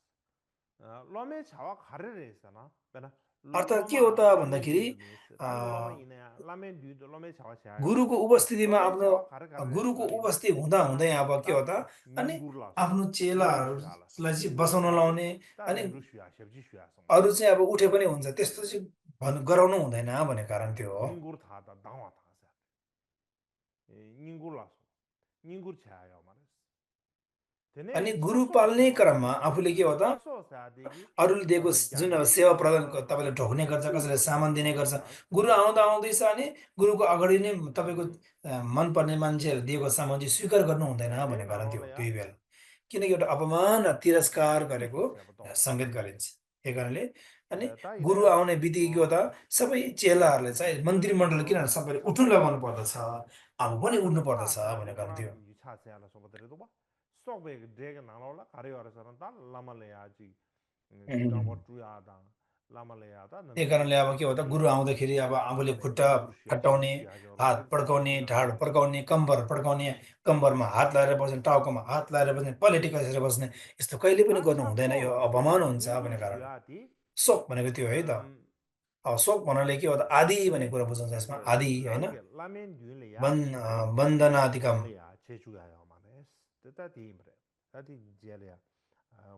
Lome chawa khare resa na. Bena अर्थात् के हो loma त lame भन्दाखेरि dundu mis. A, Rangi loma yina ya. Lame dundu lome chawa chaya. गुरुको उपस्थितिमा Lome आफ्नो chawa khare khare गुरुको resa ina. उपस्थिति हुँदा हुँदै अब के हो Ta त अनि ningur la so. आफ्नो Ningur shuya la. चेलाहरूलाई चाहिँ Ningur बसाउन shuya de. लाउने Ta अनि rinru shuya, shepji shuya song अरू de. चाहिँ अब उठे पनि हुन्छ त्यस्तो चाहिँ गराउनु हुँदैन भन्ने कारण त्यो हो Ningur thada dawa thasa. Ningur la so. Ningur chaya mares. अनि Tene गुरु chaso पाल्ने cheba. क्रममा आफूले के हो त Chaso sa degi. अरूले दिएको जुन अब Gyande सेवा de प्रदान lama तपाईँले ढोग्ने गर्छ कसैले tu सामान दिने lama गर्छ chas. गुरु Tinere आउँदा chimta. आउँदैछ अनि गुरुको अगाडि नै तपाईँको मनपर्ने मान्छेहरू दिएको सामान चाहिँ स्वीकार गर्नु हुँदैन Te भन्ने कारण त्यो हो nalola ya. त्यही बेला किनकि एउटा अपमान र तिरस्कार गरेको Tuisha cheba dawa. सङ्केत गरिन्छ त्यही कारणले अनि Ta गुरु ine आउने बित्तिकै के हो त सबै चेलाहरूले चाहिँ मन्त्रीमण्डल किन सबैले उठ्नु लगाउनु पर्दछ आफू पनि उठ्नु पर्दछ cha sa भन्ने de कारण kora थियो yu cha se ala so badre do ba. Sok be de nalola kare ora saran ta lama le ya ji. Tiga mo tu ya da. लामाले त्यही नंदो कारणले अब के हो त गुरु 지 आउँदाखेरि अब आफूले लामाले खुट्टा निंगुर फट्टाउने, 슈야죠 हात 그래서 पड्काउने, 이나 ढाड 가라 पड्काउने, कम्बर पड्काउने, कम्बरमा हात लगाएर बस्ने, टाउकोमा हात लगाएर बस्ने, पलेँटी कसेर बस्ने, यस्तो कहिले पनि गर्नु हुँदैन। यो 다차소 अपमान हुन्छ निंगुर भन्ने कारणले। 슈야디 शोक भनेको त्यो है त। अब शोक भन्नाले के हो त आदि भन्ने कुरा बुझाउँछ यसमा। 가서 आदि हैन? 랑게 라멘 듄래야 बन्धनादिकम्। 랑래야 제주가요 마네 뜻다디 임레 다디 제래야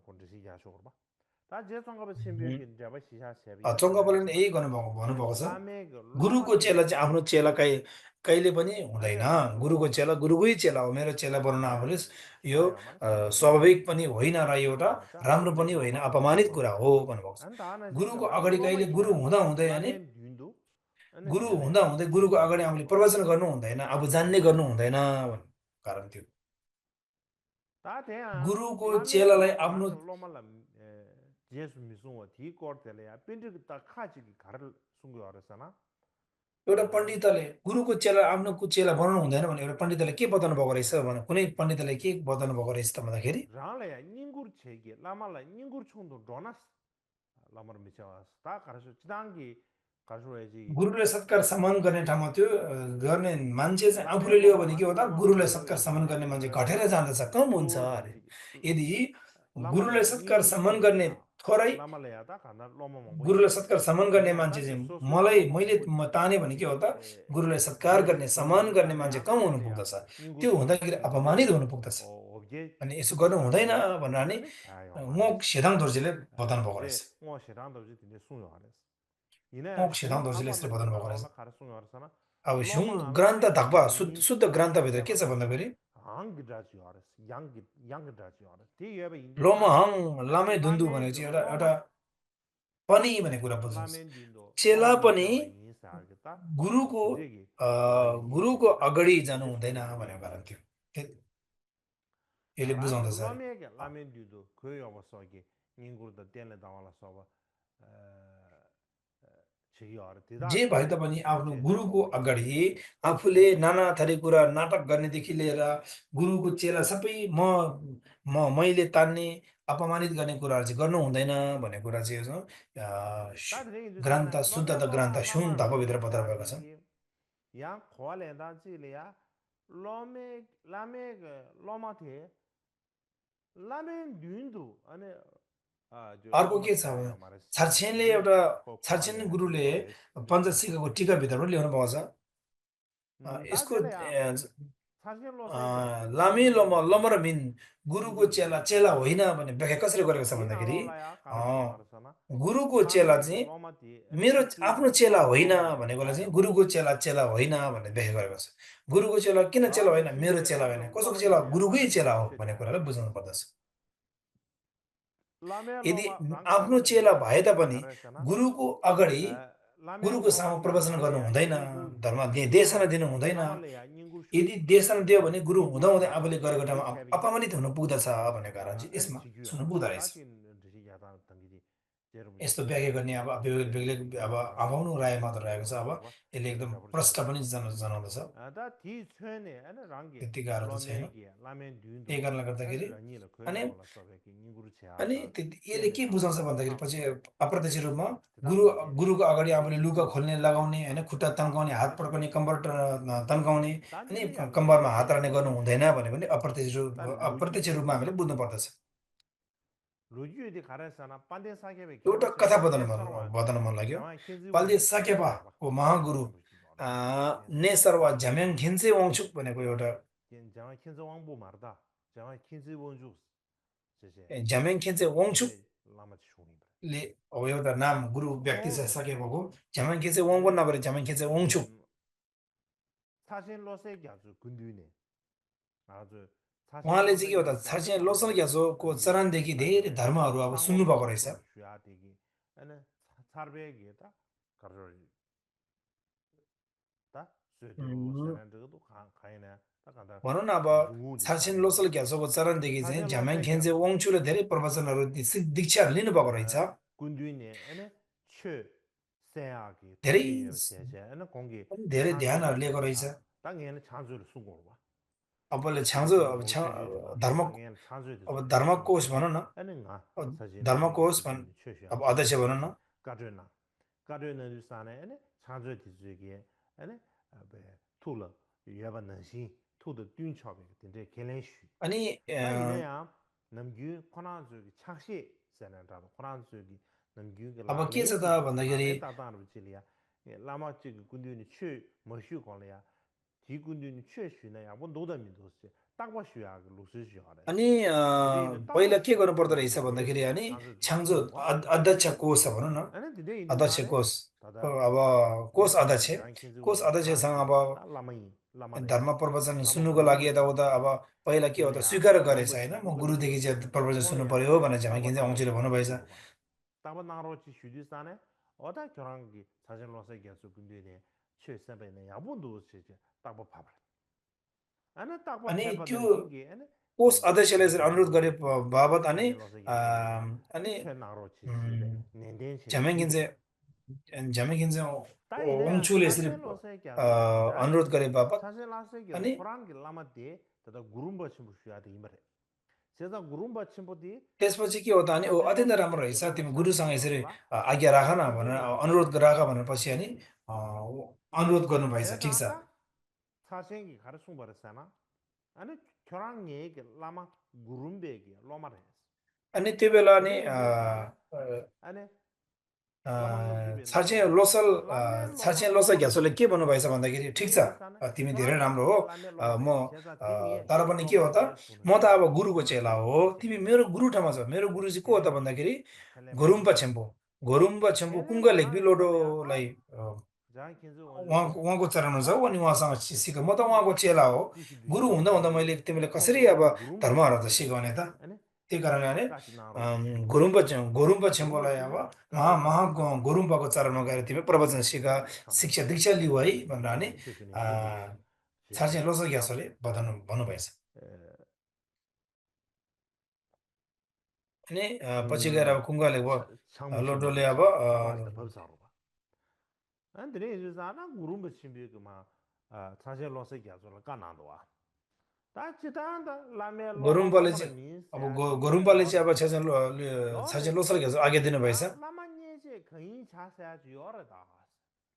콘드시 야쇼르바 다 제송가 심비기 잡아 시샤 세비야 चङ्गापाले 가라서나 यही भन्नुभएको छ। 라메 그 गुरुको चेला 로마디 चाहिँ आफ्नो चेला कहिले पनि हुँदैन। 아니야 गुरुको चेला गुरुकै चेला हो। मेरो चेला बनाउन आफूले यो 가요 마네 स्वाभाविक पनि होइन र एउटा 자 राम्रो पनि होइन, 로마가 अपमानित 로마가 कुरा हो भन्नुभएको छ। 안다 하나 진짜 गुरुको 와 अगाडि कहिले गुरु 로마이야 हुँदा हुँदै अनि 라멘 듄도 아니 गुरु हुँदा 제래야 हुँदै गुरुको अगाडि 제주가요 आफूले 봐 प्रवचन गर्नु हुँदैन, आफू जान्ने गर्नु हुँदैन भन्ने कारण थियो। 다 돼야 गुरुको चेलालाई 라멘도 आफ्नो 랑게 로마라 예수 미송어 디코르텔야 빈드 딱 카지기 가를 숨겨 알았잖아 एउटा पण्डितले गुरुको चेला आफ्नो चेला बनाउनु हुँदैन भने एउटा पण्डितले के बताउनु भएको रहेछ भने कुनै पण्डितले के बताउनु भएको रहेछ त भन्दाखेरि 랑래야 닝구르 체게 라말라 닝구르 총도 로나스 라마르 미쳐스 다 가르쳐 지단기 가르쳐야지 गुरुले सत्कार सम्मान गर्ने ठाउँमा त्यो गर्ने मान्छे चाहिँ आफूले 라멘 लियो भने के 로마가 हो त गुरुले 로마가 सत्कार 요야 सम्मान गर्ने 마네 मान्छे घटेर 가라서나 जाँदछ, कम हुन्छ 또 अरे। 던지기 यदि गुरुले 라말래야 सत्कार 닝구르 सम्मान गर्ने 총도야 थोरै 라말래야다 간다 로마 몽고야 गुरुलाई सत्कार सम्मान गर्ने मान्छे 아니야다 게 चाहिँ 소소야지 मैले ताने भने के हो त गुरुलाई सत्कार गर्ने सम्मान गर्ने मान्छे कम हुनु 라말래야 पुग्दछ, त्यो 닝구르 हुँदाखेरि अपमानित हुनु पुग्दछ। 어게 अनि यसो गर्नु हुँदैन 가르쳐야 भनेर नि 아니 자요 मोक 마레스 सेदाङ दोर्जीले बताउनु भएको रहेछ। 그래 뭐 시랑도 지네 수요 안에서 이내 मोक सेदाङ 슝 दोर्जीले यसरी 아말라 बताउनु भएको रहेछ। 디라올라 가르쳐 알았잖아 अब ह्युम 로마 ग्रन्थ 라멘 धाक्पा 듄이 शुद्ध ग्रन्थभित्र के छ 예바다 भन्दाखेरि 앙기다지 알았어 양기다지 알았어 뒤에 인도다 लोमहङ लामे धुन्दु 라멘 भनेको 그 चाहिँ एउटा 로마 पनि भन्ने कुरा बुझ्नुहोस्। 라멘 듄도 चेला 앙기 पनि 잡아 인사 알겠다 गुरुको 진짜기 अ, गुरुको अगाडि जानु हुँदैन भनेको कारण थियो। यसले 랑 बुझाउँदछ अरे। 로마에게 라멘 듄도 그 여버서기 인구르다 뗄래 나와라 서버 저기 알아 जे 대다 भए 대 तापनि आफ्नो 제 गुरुको 저거 अगाडि 이제 आफूले नाना थरी कुरा नाटक गर्नेदेखि लिएर गुरुको चेला सबै मैले तान्ने अपमानित गर्ने कुराहरू चाहिँ गर्नु हुँदैन भन्ने कुरा चाहिँ यसो 다들 이제 ग्रन्थ 자네 शुद्ध त 로메 ग्रन्थ 로마 सुन 라마 धर्मभित्र बताउनु भएको छ। 슈야디기 양 고알에다 지리야 로메 라메 그 로마테 라멘 듄도 아니 아저 अर्को 로마 के छ भने 차요 말했어 छार्छेनले 제 एउटा छार्छेन 고알에 गुरुले 고알에 पञ्चशिखको टिकाभित्र पनि ल्याउनु भएको छ। यसको 다들이야 사실 로세게 लामे 라멘 듄도 लमरमिन गुरुको 닝구르 चेला 슈야디 चेला होइन भन्ने व्याख्या कसरी गरेको छ भन्दाखेरि 디나올라야 अँ, 가르쳐 알았잖아 गुरुको चेला 라메 그 चाहिँ 로마티 मेरो 아니 आफ्नो 그 चेला होइन 로마라 भनेकोलाई चाहिँ 야요 गुरुको चेला चेला होइन भन्ने व्याख्या गरेको छ। गुरुको चेला किन चेला होइन, 다 मेरो 진짜 चेला होइन, 랑게 कसैको चेला 로마이야 गुरुकै 라멘 चेला 듄도 हो भन्ने 최초야 कुरालाई बुझाउनु पर्दछ। 라멘 यदि 로마 랑 आफ्नो 라마 चेला 디다 भए तापनि 가르쳐나 गुरुको अगाडि 라멘 गुरुको सामु 로마디 प्रवचन गर्नु 랑래야 हुँदैन, 닝구 धर्म देशना 슈야디 दिनु हुँदैन। 라말래야 닝구 यदि 슈야디 देशना दियो भने गुरु हुँदाहुँदै आफूले 가르쳐 गरेको ठाउँमा 닝구 쉐비야 अपमानित हुनु पुग्दछ भन्ने कारण चाहिँ 아니 यसमा 지규야 सुन्नु पुग्दो रहेछ। 다진 듯이 야다 당기지 여러분 यस्तो व्याख्या गर्ने अब बेग्लै अब 가서 आउनु राय मात्र रहेको छ। अब 저거 यसले 이나 एकदम 잡을 प्रष्ट 수 पनि जनाउँदछ। 아다 디스페네 아니 랑게 त्यति गाह्रो त छैन। 로메기 라멘 듄도 त्यही कारणले 아니 गर्दाखेरि 라니라 अनि 거야 올라서 베기 닝구르 अनि 차 यसले 뗄래 के बुझाउँछ 나와라 भन्दाखेरि 사 पछि अप्रत्यक्ष रूपमा 대다 거게 गुरुको अगाडि आफूले लुगा खोल्ने लगाउने होइन, खुट्टा तन्काउने, हात पड्काउने, कम्बर तन्काउने अनि 단들이 양게 कम्बरमा हात राख्ने गर्नु 로마야 हुँदैन भने पनि 단 अप्रत्यक्ष रूपमा हामीले बुझ्नु पर्दछ। 로주에디 가라사나 반데 사게베 एउटा 겐보세 कथा 네서와 बताउन मन लाग्यो। 자마 킨즈 पाल्दे 원주 제셔봐 साकेपाको महागुरु नेसरवा झ्याम्याङ खिन्से वाङछुक भनेको एउटा 자마 킨즈 왕보 말다 자마 킨즈 원주 제세 झ्याम्याङ खिन्से वाङछुकले 제 라마치 쇼니 अब एउटा नाम गुरु व्यक्ति छ 어 साकेपाको, झ्याम्याङ खिन्से वाङ पनि नभएर झ्याम्याङ खिन्से वाङछुक। 사신 로세기 아주 근두이네 아주 사신 उहाँले चाहिँ के हो 로세기 त छार्छे 짱짱 लोसन ग्यासोको चरणदेखि धेरै 아니 धर्महरू अब सुन्नुभएको रहेछ। 상고도 슈야되기 아니 사르베기다 가르 다 스웨드로 उम्, 세란드도 가이나 딱 간다 भनौँ न अब 중우니 छार्छेन 사신 लोसल 로세 ग्यासोको चरणदेखि चाहिँ 사신 झ्याम्याङ 로세기 खिन्से 아주 वाङछुले धेरै प्रवचनहरू दीक्षाहरू लिनुभएको रहेछ। 군두이네 아니 최 세야기 धेरै 통일의 제제 아니 공기 धेरै ध्यानहरू 창조를 लिएको रहेछ। 땅에는 창조를 수고 봐 अबले छ्याउँछ 사실 अब 로세기도 봐 धर्म 땅에는 창조에 अब 대해서 धर्मकोश भनौँ न, 아니 가 अब 사실 धर्मकोश 로세기 최셔 अब अध्यक्ष भनौँ न, 가드나 가드는 산에 아니 창조 디즈게 아니 투了예반능신 투的 균처be 근데 개len슈 아니 다 이래야 남규 코나즈기 착시 세나다 코나즈기 남규게 अब के छ त भन्दाखेरि 라레 따다로 지리야 라마치 군디니 최 머슈 걸려야 지 군디니 최슈네야 뭐 노다미도스 딱바 슈야 루스슈하래 अनि 디데는 पहिला 딱바 के गर्नु पर्दो रहेछ 슈야 भन्दाखेरि अनि 창조 छाङजो 디즈고 अध्यक्ष कोष छ भनौँ न 아니 디데 अध्यक्ष 인도산에 कोष 다다 अब कोष अध्यक्ष कोष 장킨즈고 अध्यक्षसँग अब 다 라마이 라마레 धर्म प्रवचन 라마 सुन्नुको लागि 군디니 यताउता अब पहिला के हो त 딜이야 स्वीकार गरेछ 롱버치 होइन म 군버치 गुरुदेखि चाहिँ प्रवचन सुन्नु 롱이야 पर्यो भनेर 딱바 झ्यामाकिन चाहिँ 나로치 अङ्चीले भन्नुभएछ 슈두고 봐 딱바 나로치 슈디산에 어다 결혼기 사실 로서 계속 군디니 최선배네 야본도 시제 딱바 봐봐 아니 딱바 अनि त्यो 해봐는 신기 아니 कोष अध्यक्षले चाहिँ अनुरोध गरे बाबत अनि 사실 로서 계속이야 अनि 최 나로치 시제 उम्, nenden신 झ्यामाकिन चाहिँ 다 이래야 ओङचुले यसरी 사실 로서 계속 अनुरोध गरे बापत 사실 로서 계속 अनि 코란기 라마데 다다 구rum바 침부 쉬야데 이말에 제가 구rum바 침부디 त्यसपछि के हो त अनि ओ 사실 अत्यन्त 로서 राम्रो रहेछ 계속 तिमी 사실 गुरुसँग यसरी 로서라 आज्ञा राख न भनेर 장킨즈고 अनुरोध राख 나로치 भनेपछि अनि अ, अनुरोध गर्नुभएछ ठिक छ 제가 사생이 가르쳐 버렸잖아 아니 결혼 얘기 라마 구rum베기 로마레 अनि त्यो बेला अनि 근데 인도산에 아니 라마 누기베 छाचे 나로와 लोसल 라메 छाचे 로마 लोसल 로마레 घ्यासोले के भन्नुभएछ भन्दाखेरि ठिक छ 인도산에 तिमी धेरै 결혼 राम्रो 얘기 हो 라메 म 로마레 제가 딩이 तर पनि के हो त 로마레 म त 수는데 अब गुरुको चेला हो तिमी मेरो गुरु ठाउँमा छ मेरो गुरु चाहिँ को हो त 켈레메 भन्दाखेरि 켈레메 घोरुम्बा छेम्पू कुङ्गा लेखबी 켈레메만 लोडोलाई 로마레야 자 kinzu उहाँको चरणमा छ अनि उहाँसँग सिक म त 랑마레 उहाँको चेला हो गुरु 지시두야 हुँदा हुँदा मैले तिमीले कसरी अब 톰보라 구rum바 धर्महरू त 침부디 सिकाउने त 아니 त्यही कारणले अनि 까치 나로치 घोरुम्बा 구rum바 छेम्बुलाई अब 침부 महा 가르쳐라 घोरुम्बाको चरणमा गएर तिमी प्रवचन सिक 참부 शिक्षा दीक्षा लिऊ है भनेर अनि 랑마레 대표님 अ, 미디에 छाचे 제제 लोसल 나로 घ्यासोले भन्नुभएछ अनि पछि गएर अब कुङ्गाले लोडोले अब 창무신부사 라마스터 법사로 봐 안드레 이즈사나 구rum바 침비 그마 사실 로서 야조라 까나도와 다 지단다 라메 로마 घोरुम्बाले 로마레 चाहिँ अब 미스야 घोरुम्बाले चाहिँ अब 요르다 छाचे 요르 लोसल घ्यासो आज्ञा दिनुभएछ 다 라마니에제 거의 자세하지 요르다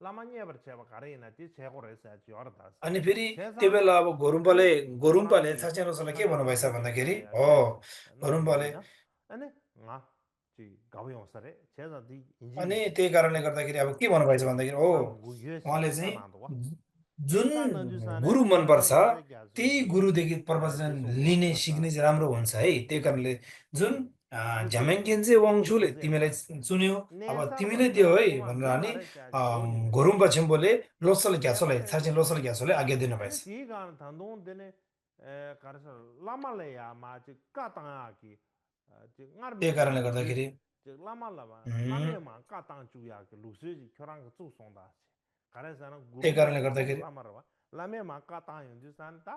라마니에 버체바 가레나 디 제고레서지 요르다 अनि फेरि त्यो 제사 बेला अब 아니 घोरुम्बाले 코란기 छाचे लोसललाई के 사실 भन्नुभएछ 로서 भन्दाखेरि 계속이야 हो 제 घोरुम्बाले 나로디나 아니 지 가보용서래 제가 디 अनि 인지니 त्यही कारणले गर्दाखेरि अब के भन्नुभएछ भन्दाखेरि ओ 람 उहाँले 구여시 चाहिँ 까나도와 जुन 제사 नजुसाने गुरु 사실 मनपर्छ 로서 त्यही 계속이 गुरुदेखि प्रवचन 제소 लिने 로서 सिक्ने 다 चाहिँ राम्रो हुन्छ है त्यही कारणले जुन 구제 झ्यामेङ्केन वाङछुले तिमीलाई 구제라 चुन्यो अब नेसारबा तिमीले दियो है 제라고마 भनेर अनि 딜라레 자 요리베 घोरुम्बा छिम्बोले लोसल घ्यासोलाई 제바레 छाचे लोसल घ्यासोले आज्ञा दिनुभएछ 아니 디가 단동 되네 가르쳐 라말레야 마지 까땅아기 지 त्यही 나르메 कारणले 루스 गर्दाखेरि 지 라말라바 उम्, 라메마 까땅 주야기 루스지 결랑 주송다 가르쳐는 त्यही 구rum바 कारणले 침부 गर्दाखेरि 라마라바 라메마 까땅 연주산다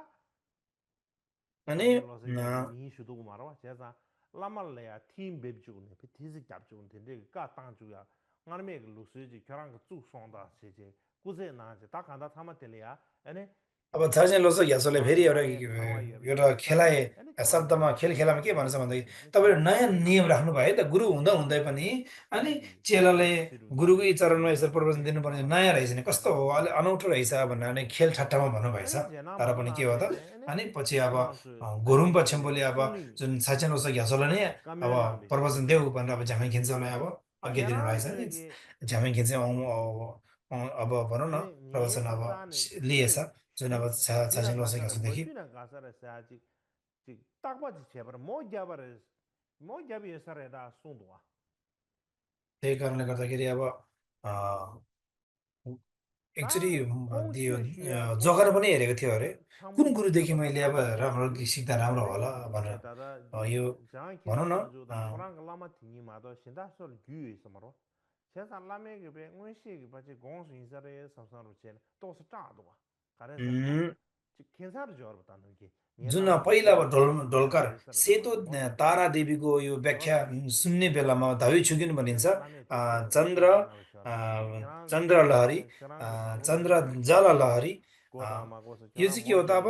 अनि 사실 로서 계속 니 슈도고 말아와 제가 라말레야 팀 뵙주고네 비티지 잡주고 된데 까땅 주야 나르메 루스지 결랑 주송다 세제 구제 나제 딱 간다 타마텔이야 아니 अब छाचे लोसल घ्यासोले फेरि एउटा 라메 방와이어 एउटा 비티사네 खेलाए 아니 शब्दमा 결혼기 खेलामा के भन्छ भन्दाखेरि तपाईँले 사실 नयाँ 로서 नियम 계속 राख्नुभयो है त गुरु हुँदा हुँदै पनि अनि 아니기 चेलाले 시루기 गुरुकै चरणमा यसरी प्रवचन दिनुपर्ने 라마레 नयाँ रहेछ नि कस्तो हो 제사도 अलि अनौठो रहेछ भनेर अनि खेल ठट्टामा भन्नुभएछ 아니 제나 तर पनि के हो त 마도나베 아니 अनि पछि अब 코나스 गुरुम्बा 아니 छेम्बोले अब 숭니 जुन छाचे लोसल घ्यासोले नै अब 까메나베 प्रवचन देऊ भनेर अब झ्यामेङ खिन्चलाई अब आज्ञा दिनुभएको छ नि 제란스에게 झ्यामेङ खिन्छ अब भनौँ न 아니 प्रवचन अब 니에서산에 लिएछ 티 जुन अब 아니 छाचे 니나 लोसल 가사라 घ्यासोदेखि 멋비나 가사라 사지 딱 봐지 제발 뭐 잡아라 뭐 잡이 사래다 송도와 त्यही कारणले गर्दाखेरि अब एक्चुअली 다 यो 홍슈슈야 जग्गा 고라 पनि हेरेको थियो अरे कुन 창부 गुरुदेखि 탑바 मैले अब 탑바지 राम्रो सिक्दा राम्रो 아니 होला भनेर 다다 यो 장 भनौँ 킨즈 न 원조다 코랑 라마 팅이 마도 신다솔 규에서 말어 제가 라메게 베 원시게 바지 공수 인사를 삼선으로 제 또스 짜도와 가래서나 उम्, 지 켄사를 줘버 다는 게 जुन 니라마 पहिला अब 제 ढोलकर 라마레 서르다 सेतो 말 뭐다 तारा देवीको यो व्याख्या 요르다 सुन्ने बेलामा धावी छुकिनु भनिन्छ 제가 라메 चन्द्र 티티야 나오셔라 चन्द्र लहरी 세랑 세랑 चन्द्र 가보용서래 जल लहरी यो चाहिँ के हो त अब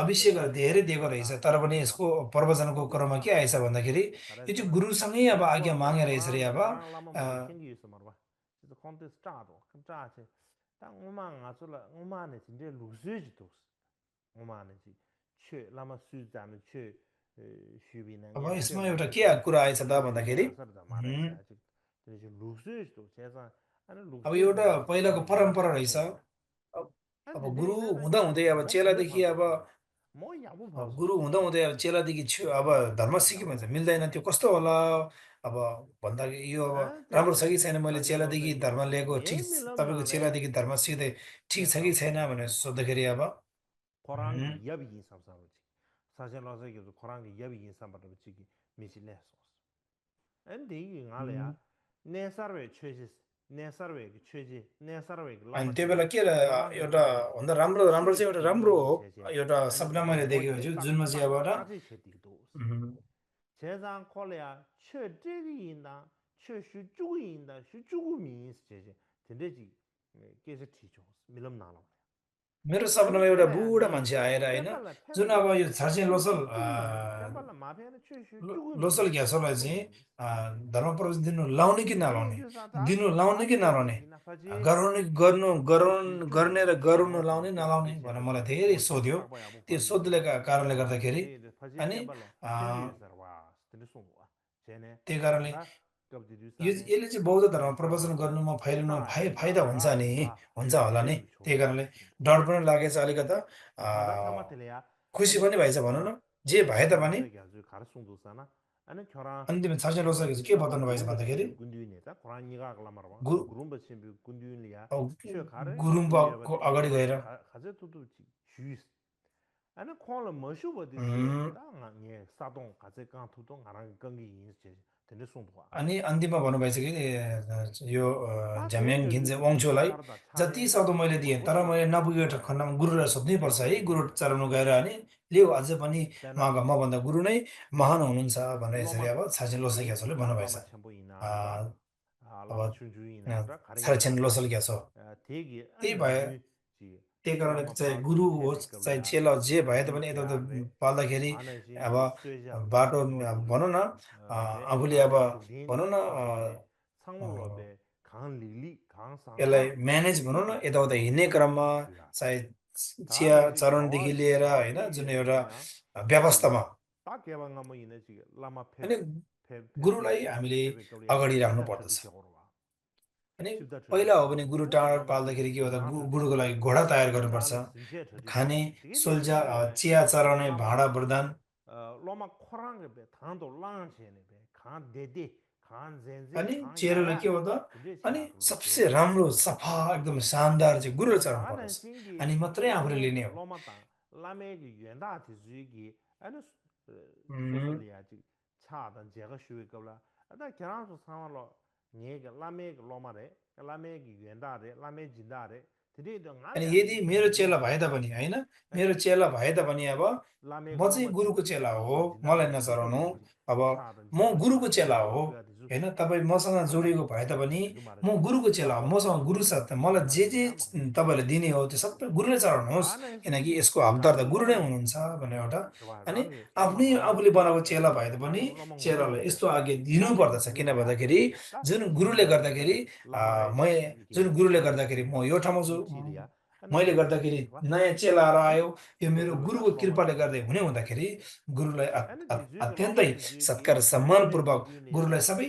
अभिषेकहरू धेरै दिएको रहेछ तर पनि यसको प्रवचनको क्रममा के आएछ भन्दाखेरि यो चाहिँ गुरुसँगै अब आज्ञा मागे रहेछ रे अब अब यसमा एउटा के कुरा आएछ त भन्दाखेरि अब एउटा पहिलाको परम्परा रहेछ अब अब गुरु हुँदा हुँदै अब चेलादेखि अब गुरु हुँदा हुँदै अब चेलादेखि अब धर्म सिक्यो भने चाहिँ मिल्दैन त्यो कस्तो होला अब भन्दा यो अब राम्रो छ कि छैन मैले चेलादेखि धर्म लिएको ठिक तपाईँको चेलादेखि धर्म सिक्दै ठिक छ कि छैन भनेर सोद्धाखेरि अब 코랑기 여비 인삼사로지 사실 어서기도 코랑기 여비 인삼바로지기 미실레소스 엔디 उम्, 이가래야 내 서베 최지 내 서베 최지 내 서베 अनि 라마 त्यो बेला 최지 के एउटा 코랑기 भन्दा राम्रो राम्रो चाहिँ एउटा राम्रो हो 제제 एउटा 아니 सपना मैले देखेको छु जुनमा चाहिँ अब 딱딱 एउटा 따지 제디도 제장 콜레야 최제기인다 최슈주기인다 슈주구미 제제 된대지 계속 티죠 밀럼 나눠 मेरो 아니 सपनामा एउटा बुढा 그래야지 मान्छे आएर होइन 페발라 जुन 페발라 अब यो छार्छे लोसल 쭈구미 페발라 마페는 최슈 लोसल 쭈구미 घ्यासोलाई चाहिँ 쭈구미 धर्म प्रवचन दिनु लाउने कि 아니 नलाउने 그사다 दिनु लाउने कि नलाउने 아체디 나파지 गराउने गर्नु गराउन 최슈 गर्ने र 쭈구미 गराउनु लाउने 나오고 नलाउने 페발라 भनेर 제가 मलाई धेरै 어디 सोध्यो 딱봐야 못 त्यो 봤는데 सोध्नुले कारणले 아 गर्दाखेरि 근데 파지 अनि 페발라 अ, 땡기에서 와 스트레스 송와 쟤네 त्यही कारणले 간다 갑디디 यो 사네 यसले चाहिँ बौद्ध धर्म प्रवचन 땡겨와 गर्नुमा फैलिनुमा फाइदा हुन्छ 따야지가 नि 와 हुन्छ होला नि 제주 त्यही 좋아 कारणले डर पनि लागेछ अलिकता 간다 타마텔이야 खुसी पनि भएछ भनौँ न जे भए तापनि 사실로서기 아주 가르송도 sana 아니 결혼 अन्तिममा छाचे लोसाको चाहिँ के बताउनु भएछ 구름바 भन्दाखेरि 침비 군두인이다 고라니가 글라마라 गु 구름바 침비 군두인이야 अब 쉐 가래 गुरुङबाको 미여바 अगाडि गएर 가제 두두 주스 아니 콜라 머슈버디지 उम्, 당에 사동 가제 강 투동 가랑 건기 인세 근데 송도와 अनि अन्तिममा भन्नुभएछ कि यो 다 झ्याम्याङ 대저주 घिन्जे वङचोलाई 차가르다 जति 차데 सक्दो मैले दिएँ तर मैले नपुगेको खण्डमा गुरुलाई सोध्नै पर्छ है गुरु चराउनु गएर अनि लियो अझै पनि 때나 उहाँको मभन्दा गुरु नै महान हुनुहुन्छ भनेर यसरी 로마 अब छाचे लोसा ग्यासोले भन्नुभएछ 라마 첨부이나 알아봐 अ, 아 अब 라마 춘주이나 알아 छाछेन 가랭이나 लोसल ग्यासो 되게 त्यही 아니 भए 뮤지 त्यही कारणले 라마 चाहिँ गुरु 프랑스 होस् 헤비 चाहे 걸려야 चेला होस् जे भए तापनि यताउता 루시아레 पाल्दाखेरि 안에 अब 신기 쇠자 बाटो 도도리 भनौँ न 베 आफूले अब 안에 भनौँ 독딘 न 사사베 अ, 상물로베 강 릴리 강 यसलाई 상사 म्यानेज भनौँ न यताउता हिँड्ने 슈슈 क्रममा 슈슈야 चाहे चिया 다음에 지 चरणदेखि 자와지 लिएर होइन जुन 자와지 एउटा 뭐야 지 व्यवस्थामा 딱 개방하면 이네 지 라마 अनि गुरुलाई 페페 हामीले 페베 걸려야 अगाडि राख्नु 십다 पर्दछ 트디 적어로 와 अनि 십다 트디 पहिला हो भने गुरु 오 टाढा 라마 पाल्दाखेरि के हो त 나 트디 बुढोको लागि घोडा तयार गर्नुपर्छ 자를 신체 트디 खाने 되게 सोल्जा 미실레 चिया चराउने 라마 भाँडा प्रदान 로마 코랑게 베 당도 랑체네 베간 데데 간 젠제 अनि 간 चेरोले 야야 के हो त 근데 अनि 지야 सबसे 그렇죠 राम्रो सफा एकदम शानदार चाहिँ गुरुले चढाउनु 다른 पर्दछ 신기 अनि मात्रै आफूले लिने हो 로마다 라메기 연다티 주기 아니 उम्, 소소리아지 차단 제가 쉬고라 아다 결혼서 상황로 니가 라메기 로마레 라메기 연다레 라메 진다레 드디어 अनि 나래 यदि 아니 मेरो चेला भए 디디디디 तापनि होइन मेरो 아니 चेला भए तापनि अब 라메기 म चाहिँ 로마 गुरुको चेला हो 로마 मलाई 진다레 नचराउनु 소소리아지 अब 차단 म 제가 गुरुको 쉬고 चेला हो 쉬어야 되죠 होइन तपाईँ मसँग 아다 जोडिएको भए तापनि 지금 म 말했지 गुरुको चेला हो 라마 मसँग गुरु साथ मलाई 라마 जे जे 지야 뭐 तपाईँहरूले दिने हो त्यो सबै गुरुले चढाउनुहोस् 다른 किनकि 신기 यसको हकदार त 다른 गुरु नै 로마 हुनुहुन्छ भनेर एउटा 좋아 अनि 랑이 로마 आफ्नै 많이 आफूले बनाएको चेला भए तापनि 랑이 로마 चेलालाई 모르는데 यस्तो आज्ञा 라메기 दिनुपर्दछ किन 주니까 भन्दाखेरि 딱 जुन गुरुले 신기야 गर्दाखेरि 라마레 म जुन 이게 गुरुले गर्दाखेरि 슈슈 म यो ठाउँमा छु 미치리아 아니 मैले 슈슈 गर्दाखेरि 봐 नयाँ चेलाहरू 아니 आयो यो मेरो 소소를 गुरुको 딱 कृपाले 로마다 गर्दै हुने हुँदाखेरि गुरुलाई 아니 디즈가 अत्यन्तै 로마 디즈기 सत्कार 라메 सम्मानपूर्वक 군주니야 गुरुलाई सबै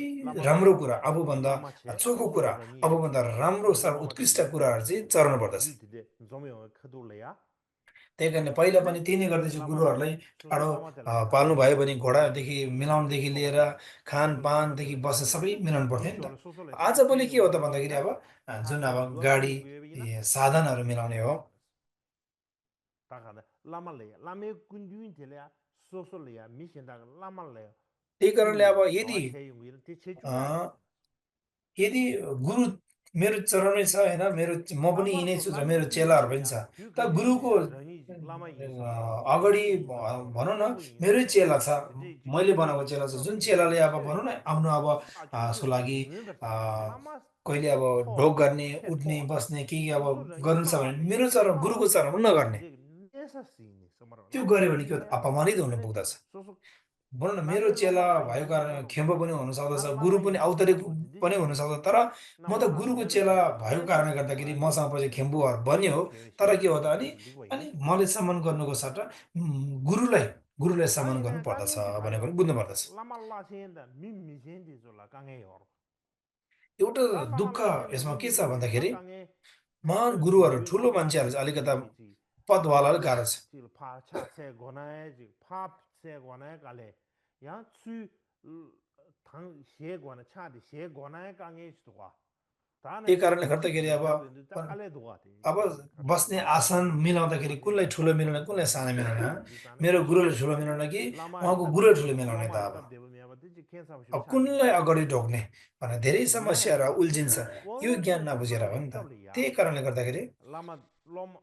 राम्रो 라마다 कुरा आफूभन्दा 라마체 चोखो कुरा 소소라니 आफूभन्दा राम्रो 로마 उत्कृष्ट 디즈 कुराहरू चाहिँ चढाउनु पर्दछ 디즈데 조명 크돌레야 त्यही कारणले पहिला 아니 पनि त्यही नै गर्दैछु 라마레 गुरुहरूलाई 소소 टाढो 라마텔레 पाल्नुभयो भने 가르치기 घोडादेखि मिलाउनुदेखि लिएर 소소레 सोसो खानपानदेखि 라마텔레 बस्न सबै 가르치기 मिलाउनु पर्थ्यो नि त 루시오를 सो소레 आजभोलि के 딱 हो त 땡기고 भन्दाखेरि 에 अब जुन अब 차다 गाडी 유한기 구역이나 साधनहरू मिलाउने हो 말았어 딱 하다 라말레야 라메 군주인텔레야 소소레야 미신다 라말레야 त्यही कारणले अब 이 यदि 저와 제용이 अ, 대체주야 यदि गुरु मेरो चरणमै छ होइन मेरो म पनि 라마 यिनै छु र 라메 मेरो चेलाहरू पनि छ 군주인이야 त 그 गुरुको 거기야 런이지 लामा यी समा अगाडि यी जोला भनौँ न छु यी मेरै सो चेला छ जे जे मैले जे बनाएको चेला छ खेसा जुन बु चेलाले अब छे भनौँ न छु आफ्नो अब आ जो यसको जो लागि नु ग अ, छ लामा कहिले अब थो ढोग ला गर्ने फे थो उठ्ने ला बस्ने के अब सो सो र गर्नु छ इमा भने ले मेरो चरण इमा गुरुको चरणमा नगर्ने जे नेसा सिने समर त्यो लामा गऱ्यो भने के सिने हो त अपमानित हुनु अनि पुग्दछ सो सो भनौँ न मेरो नामे चेला लोमा भाइ भएको यान कारण सरो खेम्बो पनि हुन सक्दछ गुरु लामा पनि यी सो औतरिक रो जिन्दे पनि जे हुन जे सक्दछ तर म त नामा गुरुको मेरे चेला जे भएको नेसा कारणले गर्दाखेरि सिवा मसँग पछि जे खेम्बुहरू बन्यो खे तर से के हो त जे अनि लिगोइ अनि मैले सम्मान गर्नुको सट्टा गुरुलाई गुरुलाई सम्मान 아니 गर्नु 내 पर्दछ 강해지 भनेको 가요. पनि बुझ्नु पर्दछ 라말라 시엔다 민미 시엔디 졸라 강해요. एउटा 다 दुःख 라말라 시엔다 यसमा के 민미 छ 시엔디 다 भन्दाखेरि 강해. महान 저 गुरुहरू 지위 ठुलो 라마 मान्छेहरू चाहिँ अलिकता 지지 पदवालाले गाह्रो छ 지 파차세 권하에 지 파세 권하에 갈래. 야추당 시에 권하 차디 시에 권하에 강해 있어. 다는 त्यही कारणले 지 गर्दाखेरि 비자도 딱 갈래 도와 돼. अब बस्ने आसन मिलाउँदाखेरि कुनलाई ठुलो मिलाउने कुनलाई सानो मिलाउने हँ? 지사는 मेरो गुरुले ठुलो मिलाउने कि 라마 उहाँको 탑 गुरुले ठुलो मिलाउने त 라마 अब 탑 되면 야버지 캔사 없이 अब 차디 कुनलाई अगाडि ढोग्ने भनेर धेरै 네 समस्याहरू उल्झिन्छ यो 원래 ज्ञान 캔사 नबुझेर 라마 हो नि त 백갑리야 त्यही कारणले गर्दाखेरि 라마 로마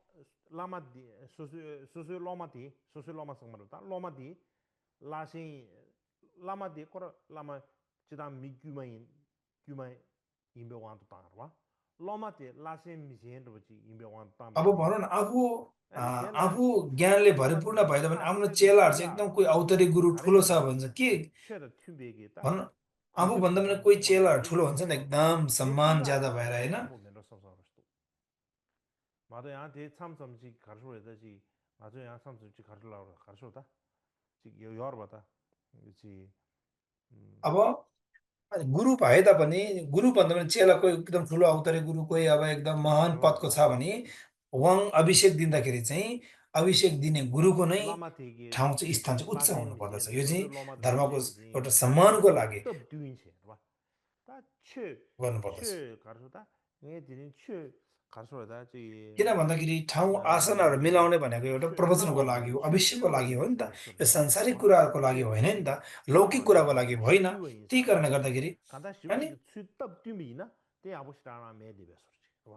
라마디 소수 로마디 소수 로마 성마르다 로마디 라신 라마디 코라 라마 지단 미규마인 규마인 임베완도 따라와 로마디 라신 미젠도 버지 임베완 अब 따베 भनौँ न आफू 아니 쟤라 आफू ज्ञानले भरिपूर्ण 로마디 भएन भने आफ्नो 차세기 चेलाहरू चाहिँ 슈야 एकदम कोही औतरी गुरु ठुलो छ 가레기 भन्छ के 최다 튜베게다 भनौँ आफूभन्दा पनि 이집트다 कोही 소마다 चेलाहरू ठुलो हुन्छ नि 이집트서 एकदम सम्मान ज्यादा 대추다 भएर होइन 람보 맨로 서서스도 맞아 야한테 참섬지 가르쳐야 되지 맞아 야 참섬지 가르쳐라고 가르쳐다 지금 여러 그렇지 अब अनि गुरु भए तापनि गुरुभन्दा पनि चेला कोही एकदम ठुलो औतरे गुरु कोही अब एकदम महान पदको छ भने उहाँ अभिषेक दिँदाखेरि चाहिँ अभिषेक दिने गुरुको नै 라마 되게 ठाउँ चाहिँ स्थान चाहिँ उच्च 라센 हुनुपर्दछ 미젠데 यो चाहिँ 소소 로마도 धर्मको 라센 미젠 एउटा 라마 सम्मानको लागि 또 듀인체 봐 다치 गर्नुपर्दछ 치 가르쳐다 내 드린 치 가르쳐다 지 किन भन्दाखेरि ठाउँ आसनहरू मिलाउने भनेको एउटा प्रवचनको लागि हो अभिषेकको लागि हो नि त यो सांसारिक कुराहरूको लागि होइन नि त लौकिक कुराको लागि होइन त्यही कारणले गर्दाखेरि 간다 अनि 쉬우지 츠답 듀미나 때 아버지랑 매디 베소지 봐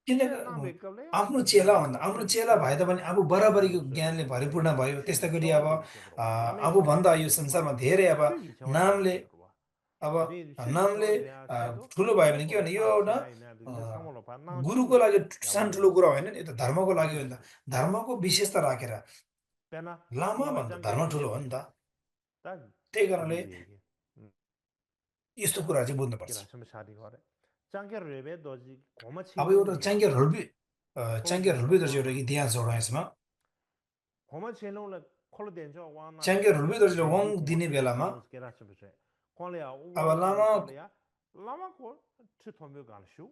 किन 쟤나 베컬레 आफ्नो चेला 쟤나 भन्दा आफ्नो 탑세 चेला भए तापनि आफू बराबरीको 쉐 ज्ञानले भरिपूर्ण भयो त्यस्तै गरी अब 저한테 비춰 라메 आफूभन्दा यो 저한테 봐 संसारमा धेरै अब 쉬기 저한테 नामले 비춰 봐 अब 쉬기 नामले 저한테 쟤도 ठुलो भयो भने के 뭐 भने यो एउटा 차세 이나 अ, 근데 상물로 봐 나온 गुरुको 치 लागि सानो ठुलो कुरा 야불레서 होइन नि यो त धर्मको लागि हो नि त 야불레서 धर्मको विशेषता राखेर 빼나 लामा 라마 भन्दा धर्म 장게를 ठुलो हो नि त 배우지 딱 त्यही कारणले 리베게 यस्तो कुरा चाहिँ बुझ्नुपर्छ किरा सम शादी करे 장게를 레베 도지 고마 अब छिनु एउटा या 콜로 च्याङ्गे 된저 ह्रुल्पी 와 एउटा इतिहास जोडौँ यसमा 고마 छिनुले 콜로 된저 와나 च्याङ्गे ह्रुल्पी दाजुले वाङ 벤지 दिने 고마 बेलामा 벤지 केरा छबे 콜레야 अब उवाङ लामा 콜레야 लामा को छि थोम्बे गालशु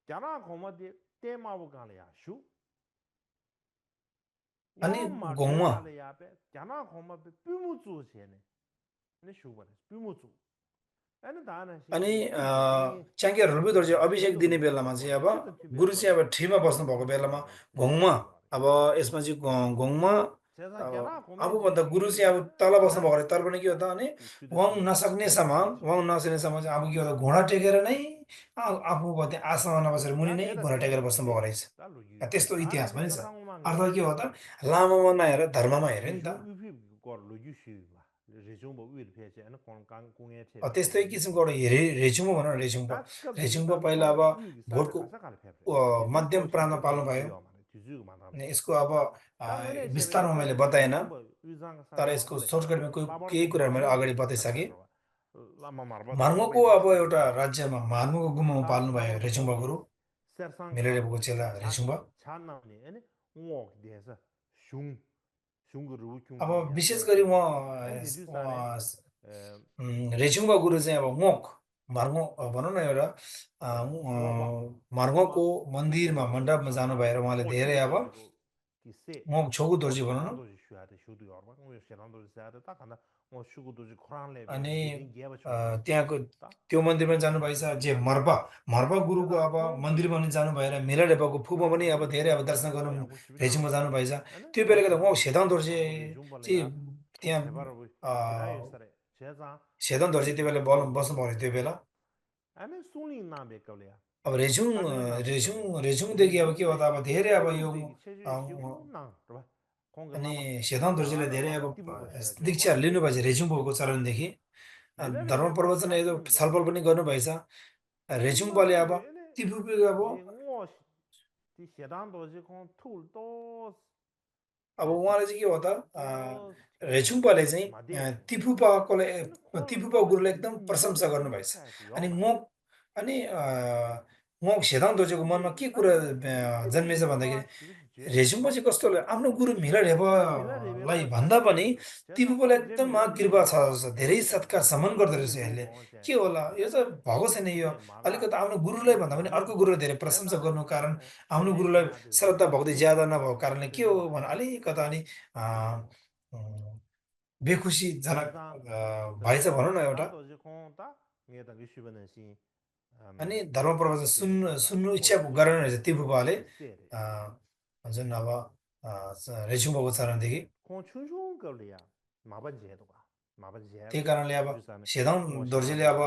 जाना 고마 दे तेमाबु गालया शु अनि वाङ माटे घुममा गालया पे जाना 고마 पे पिमुजु छेने ने शु बने पिमुजु अनि दाना अनि सिन नि च्याङ्गे ह्रुल्पी दाजु अभिषेक 젠도 दिने 벤지 बेलामा चाहिँ अब छिटो टिबे गुरु चाहिँ गालशु अब ठिमा बस्नुभएको बेलामा 콜레야 घोङमा 벤지 गाले अब यसमा चाहिँ घोङमा 제가 अब 자나 고메 आफूभन्दा गुरु चाहिँ अब 지지게 तल 다 बस्नुभएको अरे तर पनि के हो त अनि 수도 वाङ 튜베 नसक्नेसम्म 벤지 वाङ नसक्नेसम्म चाहिँ अब के हो त घोडा टेकेर नै आफू त्यहाँ आसनमा नबसेर मुनि 다 नै 제가 घोडा टेकेर 제가 बस्नुभएको रहेछ 다 루유 त्यस्तो इतिहास 다는 पनि 제가 छ 상호망에 अर्थात् के हो त लामामा नहेर धर्ममा हेऱ्यो नि त 레종 위피 거 루유 쉬바 레종 뭐 위를 피해지 않은 공강 공에 체베 त्यस्तै 루유 किसिमको एउटा 쉬바 रेछुङ्पो भनौँ न रेछुङ्पो 딱급 रेछुङ्पो 지지단 पहिला अब 콜 위기 사베 भोटको 가사 갈 페베 뒤주 मध्यम 거시 प्रान्तमा 저 पाल्नुभयो 뒤주요 말해 뒤주 अनि 만담시 यसको अब 당연히 제베 विस्तारमा मैले 제 बताएन 레종 뭐 의상 तर 사베 यसको 콜레 सर्टकटमा केही 라버코 कुराहरू मैले 마르바도 अगाडि बताइसकेँ 사카르와 라마 마르바도 मार्मोको 콜레데 अब एउटा 시베 राज्यमा मार्मोको गुम्बामा 다 पाल्नुभयो 라마도 रेछुङ्पा 콜레 गुरु 세상가 मिरेलेबुको चेला 자 रेछुङ्पा 자나니 아니 웅옥 대해서 슝 슝그루 अब 슝그야 विशेष गरी 베베 아니 디두사네 에 रेछुङ्पा गुरु चाहिँ अब मोक मार्मो भनौँ न एउटा 오바 मार्मोको 오바 मन्दिरमा 오바 मण्डपमा जानु 차나 भएर उहाँले धेरै 오치도 अब 도지고 디세 मोक छोगु 오 दोर्जी भनौँ न 세란도 지슈야데 슈도 여바 오 세란도 지야데 딱 하나 오 슈고 도지 코란 레베 अनि 디딘 게바 슈도 त्यहाँको 딱 त्यो मन्दिरमा जानुभएछ जे मर्पा मर्पा गुरुको 제가 अब 콩 मन्दिरमा पनि जानु भएर मेलाडेपाको फुपमा पनि अब धेरै अब दर्शन गर्नु 콜레야 고시비나 रेजिङमा जानुभएछ 아니 त्यो 오 बेलाको त उहाँ 세란도 सेतान 지야 दोर्जे 마고 चाहिँ 레종발레야 त्यहाँ 제바로 अ, 기라이 서래 제자 सेतान दोर्जे त्यो बेला 오 बस्नुभयो अरे त्यो बेला 아니 술이 나베 걸려 अब Tani na du yo me. रेझ्युमदेखि अब के हो त अब धेरै अब यो Resume de cheju a, shigu na, right? Kong अनि lama सेतान दर्जीले wala धेरै अब wala tibu ba sha jo wa दीक्षाहरू de लिनुभएछ de resume भएको de cha. चरणदेखि Lele धर्म lele ta प्रवचन cha यो chin do. छलफल पनि गर्नुभएछ रेझ्युम Ma पाले de अब ele टिपुपी अब di ngo di xedan do ji kong tul to अब उहाँले चाहिँ के हो त to रेझ्युम पाले चाहिँ ma de yo. Ene kong तिफुपा lo गुरुले ji एकदम ni प्रशंसा de ni गर्नुभएछ cha अनि yo ma. म सेतान दोर्जेको मनमा के कुरा जन्मेछ भन्दाखेरि रेझ्युममा चाहिँ कस्तो आफ्नो गुरु मिलर हेबलाई भन्दा पनि तिमीलाई एकदम कृपा छ जस्तो धेरै सत्कार सम्मान गर्दो रहेछ यसले के होला यो चाहिँ भएको छैन यो अलिकति आफ्नो गुरुलाई भन्दा पनि अर्को गुरुलाई धेरै प्रशंसा गर्नु कारण आफ्नो गुरुलाई श्रद्धा भक्ति ज्यादा नभएको कारणले के हो भने अलिकता अनि अ, अ, बेखुसीजनक भएछ भनौँ न एउटा अनि धर्म प्रवचन सुन्नु इच्छा गरेन रहेछ ती बुबाले अ, जुन अब रेझ्युमको चरणदेखि त्यही कारणले अब सेदाउन दोर्जेले अब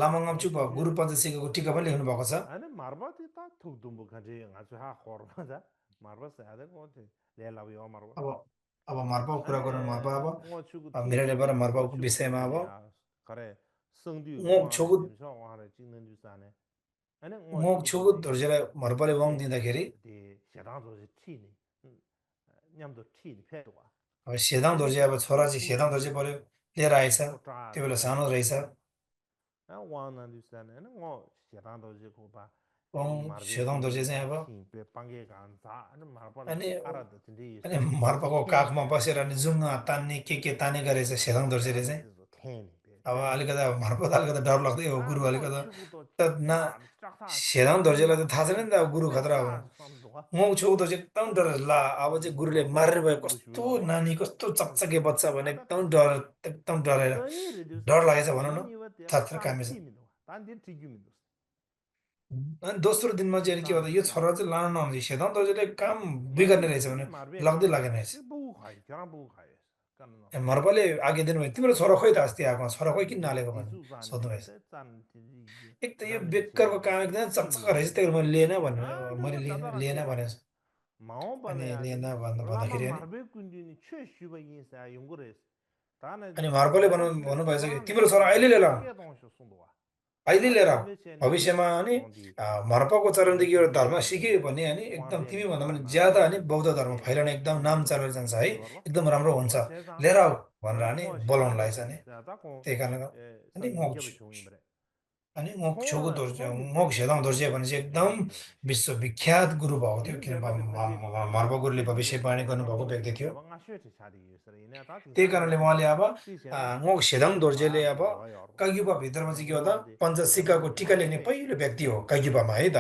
लामाङाम्चुक गुरु पञ्चसिकको टिका पनि लेख्नु भएको छ Ane marba ti ta thuk dumbu kanchi nga chu ha khorma da marba sa ade ko ti le law yo marba अब अब मर्पाको कुरा ane गरौँ मर्पा अब ngo chu gu मेरो ti labour ngo मर्पाको chu gu विषयमा to अब le ya kare seng du ngok wa re छोगु dim so wa re jing nen ju sa ne ane ngo ngok chu gu to छोगु ji दोर्जेलाई मर्पाले वाङ pe दिँदाखेरि de xia dang zo ji ti ni nyam do ti ni pe wa अब सेदाङ ane Dorje de अब छोरा ngo चाहिँ chu सेदाङ ti Dorje de पऱ्यो लिएर आएछ ko tra त्यो de बेला pe सानो रहेछ ane wa na du sa ne ane ngo xia dang do ji ko ba वाङ marbe सेदाङ दोर्जे gundu चाहिँ ni अब ti pe pangge gan za ane marba la अनि ara de tin de अनि so मर्पाको ten काखमा pe बसेर अनि जुङ्गा तान्ने के तान्ने गरेछ सेदाङ दोर्जेले ara चाहिँ de so ten pe अब ten अलिकति pe अब मर्पा त अलिकति डर लाग्दै हो a गुरु ngo अलिकति chu to त न cha cha cha सेदाङ दोर्जेलाई त थाहा छैन नि त अब गुरु pe खतरा हो cha sam do म छेउ त चाहिँ एकदम डर ला अब चाहिँ गुरुले मार्ने भयो chu कस्तो shu wa नानी कस्तो चकचके बच्चा भने ada एकदम डरेर so ni reduce डर na लागेछ भनौँ ni न ni wa de la थरथर tan कामेछ ti mi do tan din ti gi mi do अनि दोस्रो दिनमा चाहिँ अनि के भन्दा यो tan छोरा चाहिँ लानु नहुने सेदाङ दाजुले काम ma बिगर्ने de रहेछ ti भने mar be लाग्दै kan लागेन ya रहेछ ti bu khai kya bu khai kan no मर्पाले आगे दिनुभयो तिम्रो छोरा खोइ त अस्ति आएको छोरा खोइ किन de नहालेको de भने zu zan सोध्नु de भएछ de tan ti gi एक त यो dan min che बेकारको de काम एकदम ti चकचक mi रहेछ de त्यही भएर मैले लिएन भने a de मैले wa ta da लिएन che भने mao ba अनि le ya de लिएन lama भन्दाखेरि अनि marbe kun ni che shu ba yin sa yung go res ta na अनि मर्पाले ta de भन्नुभएछ कि chora me तिम्रो छोरा अहिले लिएर आऊ ke dong shu sung do wa अहिले ta लिएर आऊ de me che ne भविष्यमा अनि kong di मर्पाको चरणदेखि chi एउटा gi धर्म yin de सिक्यो भने अनि wa एकदम de तिमी ni भन्दा sa पनि na ज्यादा de अनि बौद्ध धर्म de फैलन एकदम sung नाम du ba चलेर जान्छ है de ba एकदम राम्रो हुन्छ o che za लिएर आऊ भनेर अनि ngo xia बोलाउन dang do लागेछ ji अनि sa ta kong त्यही कारण अनि sang म gi ge ba chung yin bre अनि म छेउको kong दोर्जे kong du म pe ge सेदाङ de दोर्जे भने चाहिँ de एकदम de de विश्वविख्यात गुरु भएको थियो yin किन de ba de kan de de मर्प गुरुले che ju भविष्यवाणी गर्नुभएको ngo व्यक्ति थियो de ba nga xue che cha de yu sre ina ta ting त्यही sa कारणले ge उहाँले अब ti che da म सेदाङ दोर्जेले ba अब chi wa yor काग्युपा भित्रमा चाहिँ के हो त ngo de chen पञ्चसिकाको du टिका ma लेख्ने pe पहिलो व्यक्ति हो काग्युपामा है त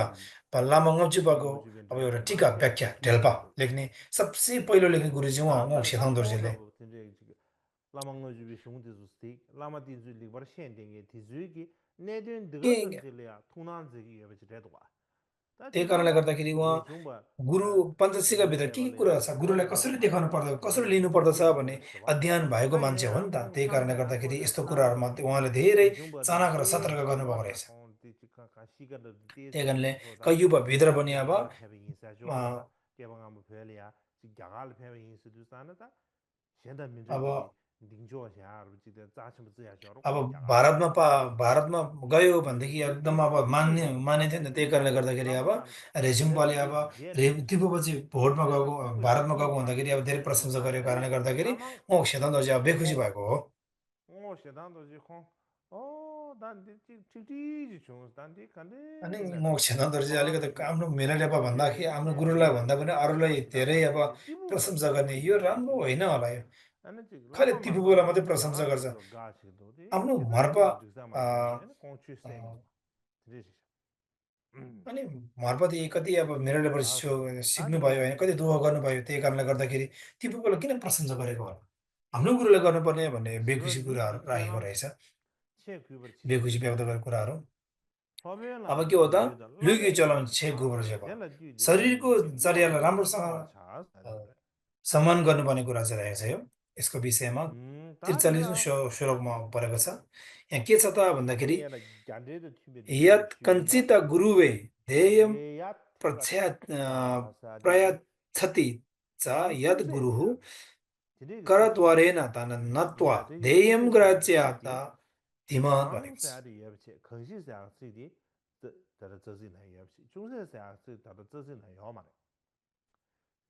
ti लामा ngप्चुपाको ngo ju ben अब de एउटा de ba टिका che व्याख्या ti ढेल्पा mi do लेख्ने सबसे पहिलो लेख्ने गुरु चाहिँ ta उहाँ ba ta सेदाङ ko दोर्जेले la bu tin de lama ngo ju bi shung de zu sti lama ti zu li bar shen de ge ti zu gi ne den de के zhen de le ya tu nan zi gi ye ba chi de wa ta त्यही ti कारणले ta गर्दाखेरि उहाँ re chung ba गुरु पञ्चसिकाभित्र le के ba के le कुरा ya छ kong गुरुलाई de कसरी ba देखाउनु पर्दछ ta कसरी de लिनुपर्दछ yin भन्ने de de wa अध्ययन भएको ta मान्छे ye हो ya नि त kong त्यही san कारणले de ya ko गर्दाखेरि de यस्तो san de कुराहरूमा उहाँले धेरै re chung ba de Chanakya र che सतर्क ju गर्नुभएको wa ta रहेछ kong ti chi ka shi ga de de त्यही se कारणले yin so da कैयुपाभित्र पनि अब jagal phe yin sa jo a, la ta ke ba ngam phe le ya chi jagal phe yin su du sa na ta shen da min zhe अब ji ding jo xia ar bu ji de za chen bu zi ya xiao ru अब kong jagal phe भारतमा भारतमा गयो भनेदेखि एकदम अब मान्ने थिएन त्यही कारणले गर्दाखेरि अब lama na le रेजिम्पाले ba अब de je re दिपुपछि भोटमा गएको kong ge भारतमा kong गएको ma हुँदाखेरि de अब धेरै प्रशंसा गरेको कारणले गर्दाखेरि lama म सेतन चाहिँ अब बेखुसी kong भएको हो ngo xie dang de ji kong oh dan de ji ji ji chung dan de kan de अनि le म सेतन चाहिँ kong अलिकति ge आफ्नो मेरा लेपा भन्दाखेरि ye आफ्नो ne गुरुलाई de भन्दा पनि अरूलाई ngo धेरै jagal अब phe ti bu ba प्रशंसा de गर्ने यो राम्रो होइन होला यो ane ji खालि lama mar ba तिपुबोलाई de मात्रै प्रशंसा jagal गर्छ phe ga chi do de आफ्नो che da घरपा ju du sa ma de ane kong chu se mi de ji अनि घरपछि कति अब मेरो लेबर ta ta de सिक्नुभयो होइन कति दुःख गर्नुभयो त्यही कारणले गर्दाखेरि ती पुगोलाई किन प्रशंसा गरेको होला हाम्रो गुरुले गर्नुपर्ने भन्ने so बेखुसी ni कुराहरू chi che राखेको nam रहेछ che ku bar chi se बेखुसी व्यक्त गरेको कुराहरू sobe अब la के हो du त ju da la लुकी me चलाउन chi छे cha गोबर sa जेको de la ju de de शरीरको de yo चर्यालाई de राम्रोसँग cha cha sa a, de bre सम्मान गर्नुपर्ने कुरा चाहिँ रहेको छ यो यसको विषयमा ta de 43औं la श्लोकमा परेको छ यहाँ के छ त भन्दाखेरि ni ya da gyan de de tu be de यत् shu da कञ्चित गुरुवे ध्येयं 대야 투가 प्रच्छया 사사디 प्रयच्छति च 남 यद्गुरुः 중세야 디레 뜻이 करद्वारेण तान् नत्वा 야 저기 ध्येयं 중세야 ग्राह्यात् 쓰디 धीमान् भनेको छ। 강사디 예브체 건시사 쓰디 더 저지나 예브체 중세사 쓰 다더 저지나 요마네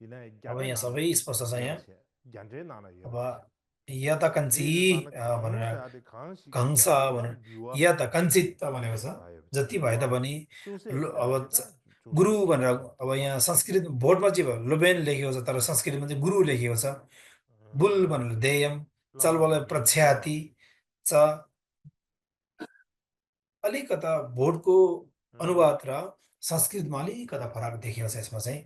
이나 अब ग्याजे यहाँ नाना सबै स्पष्ट छ यहाँ। 예브체 ग्याजे नाना अब 예브체 यतकञ्ची 제 ताना भनेर 강사디 강시 कंस ग्याजे भनेर 랑 류와 यतकञ्चित भनेको छ। 아 예브체 जति भए 류와 तापनि 중세사 अब 제가 गुरु 중세사 भनेर अब यहाँ संस्कृत बोर्डमा चाहिँ भयो लोबेन लेखेको छ, तर संस्कृतमा चाहिँ गुरु लेखेको छ। बुल भनेर ध्येयम, चलबल प्रख्याति च अलिकता बोर्डको अनुवाद र संस्कृतमा अलिकता फरक देखिएको छ यसमा चाहिँ।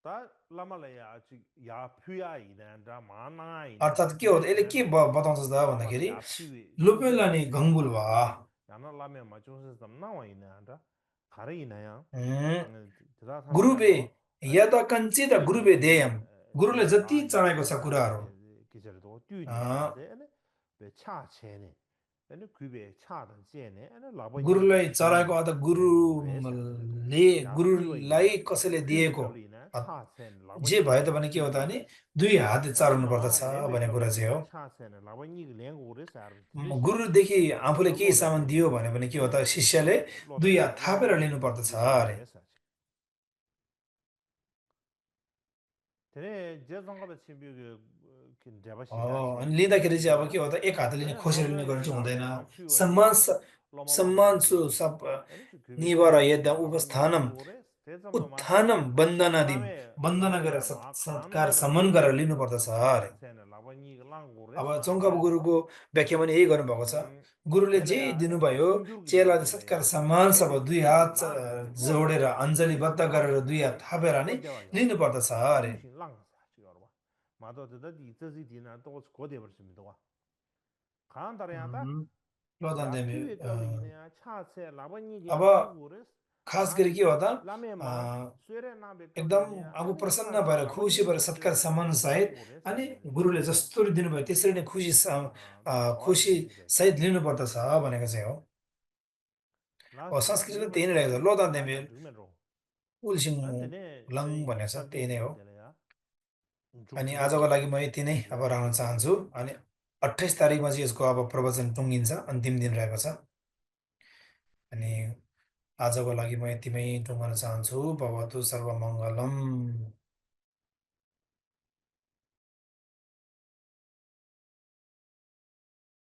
다 라말라야 아직 야 퓨야 이난다 마나 अर्थात् के हो त यसले के बताउँछ त भन्दाखेरि 야 퓨 लोपेलानी गङ्गुल वा 야나 라면 마중세 담나와 이난다 가르 이나야 उम्, 드라 गुरुबे 사마야도 यतकञ्चित गुरुबे ध्येयम, गुरुले जति चाहेको छ कुराहरू 기절도 अ, 뛰니는데 왜 차체네 근데 그게 차던 제네 아니 라버니 गुरुलाई चढाएको अथवा गुरुलाई कसैले दिएको अ- 차체네 जे 라버니 भयो त भने के हो त भने दुई हात चाल्नु पर्दछ 렘베 भन्ने कुरा चाहिँ हो। 걸리나 차체네 라버니 랭고레 사르 드리시 गुरुदेखि आफूले केही 롤로데 सामान दियो भने के हो त शिष्यले दुई हात थापेर लिनु पर्दछ अरे। तेरे जेसँग छिबी kin अनि लिँदाखेरि चाहिँ अब के हो त एक हातले नि खोसेर लिने गरेर चाहिँ हुँदैन। सम्मान सम्मान सब निवर यद् उपस्थानम उत्थानम वन्दनादिम वन्दना गरेर सत्कार सम्मान गरेर लिनुपर्दछ अरे। अब चङ्कब गुरुको व्याख्यामा नि यही गर्नुभएको छ। गुरुले जे दिनुभयो चेलाले सत्कार सम्मान सब दुई हात जोडेर अञ्जलीबद्ध गरेर दुई हात थापेर नै लिनुपर्दछ अरे। 마도 더 이저지 디나 또 고대 버습니다. 간다래야다. प्रधान 야 देवी 퓨에 걸리네 차세 라버니 अब 랑고레 खास गरी के हो त 라메마 स्वेरे नाबे एकदम आफू प्रसन्न भएर खुसी भएर सत्कार सम्मान सहित अनि गुरुले जसरी दिनुभयो त्यसरी नै खुसी सहित लिनुपर्दछ भनेको चाहिँ हो। अब संस्कृतमा त्यही नै रहेको छ। लोधन देवी उल्सिङ लङ भनेको छ त्यही नै हो। अनि आजको लागि म यति नै अब राख्न चाहन्छु। अनि 28 तारिकमा चाहिँ यसको अब प्रवचन टुङ्गिन्छ, अन्तिम दिन रहेको छ। अनि आजको लागि म यतिमै टुङ्गन चाहन्छु। भवतु सर्वमङ्गलम्।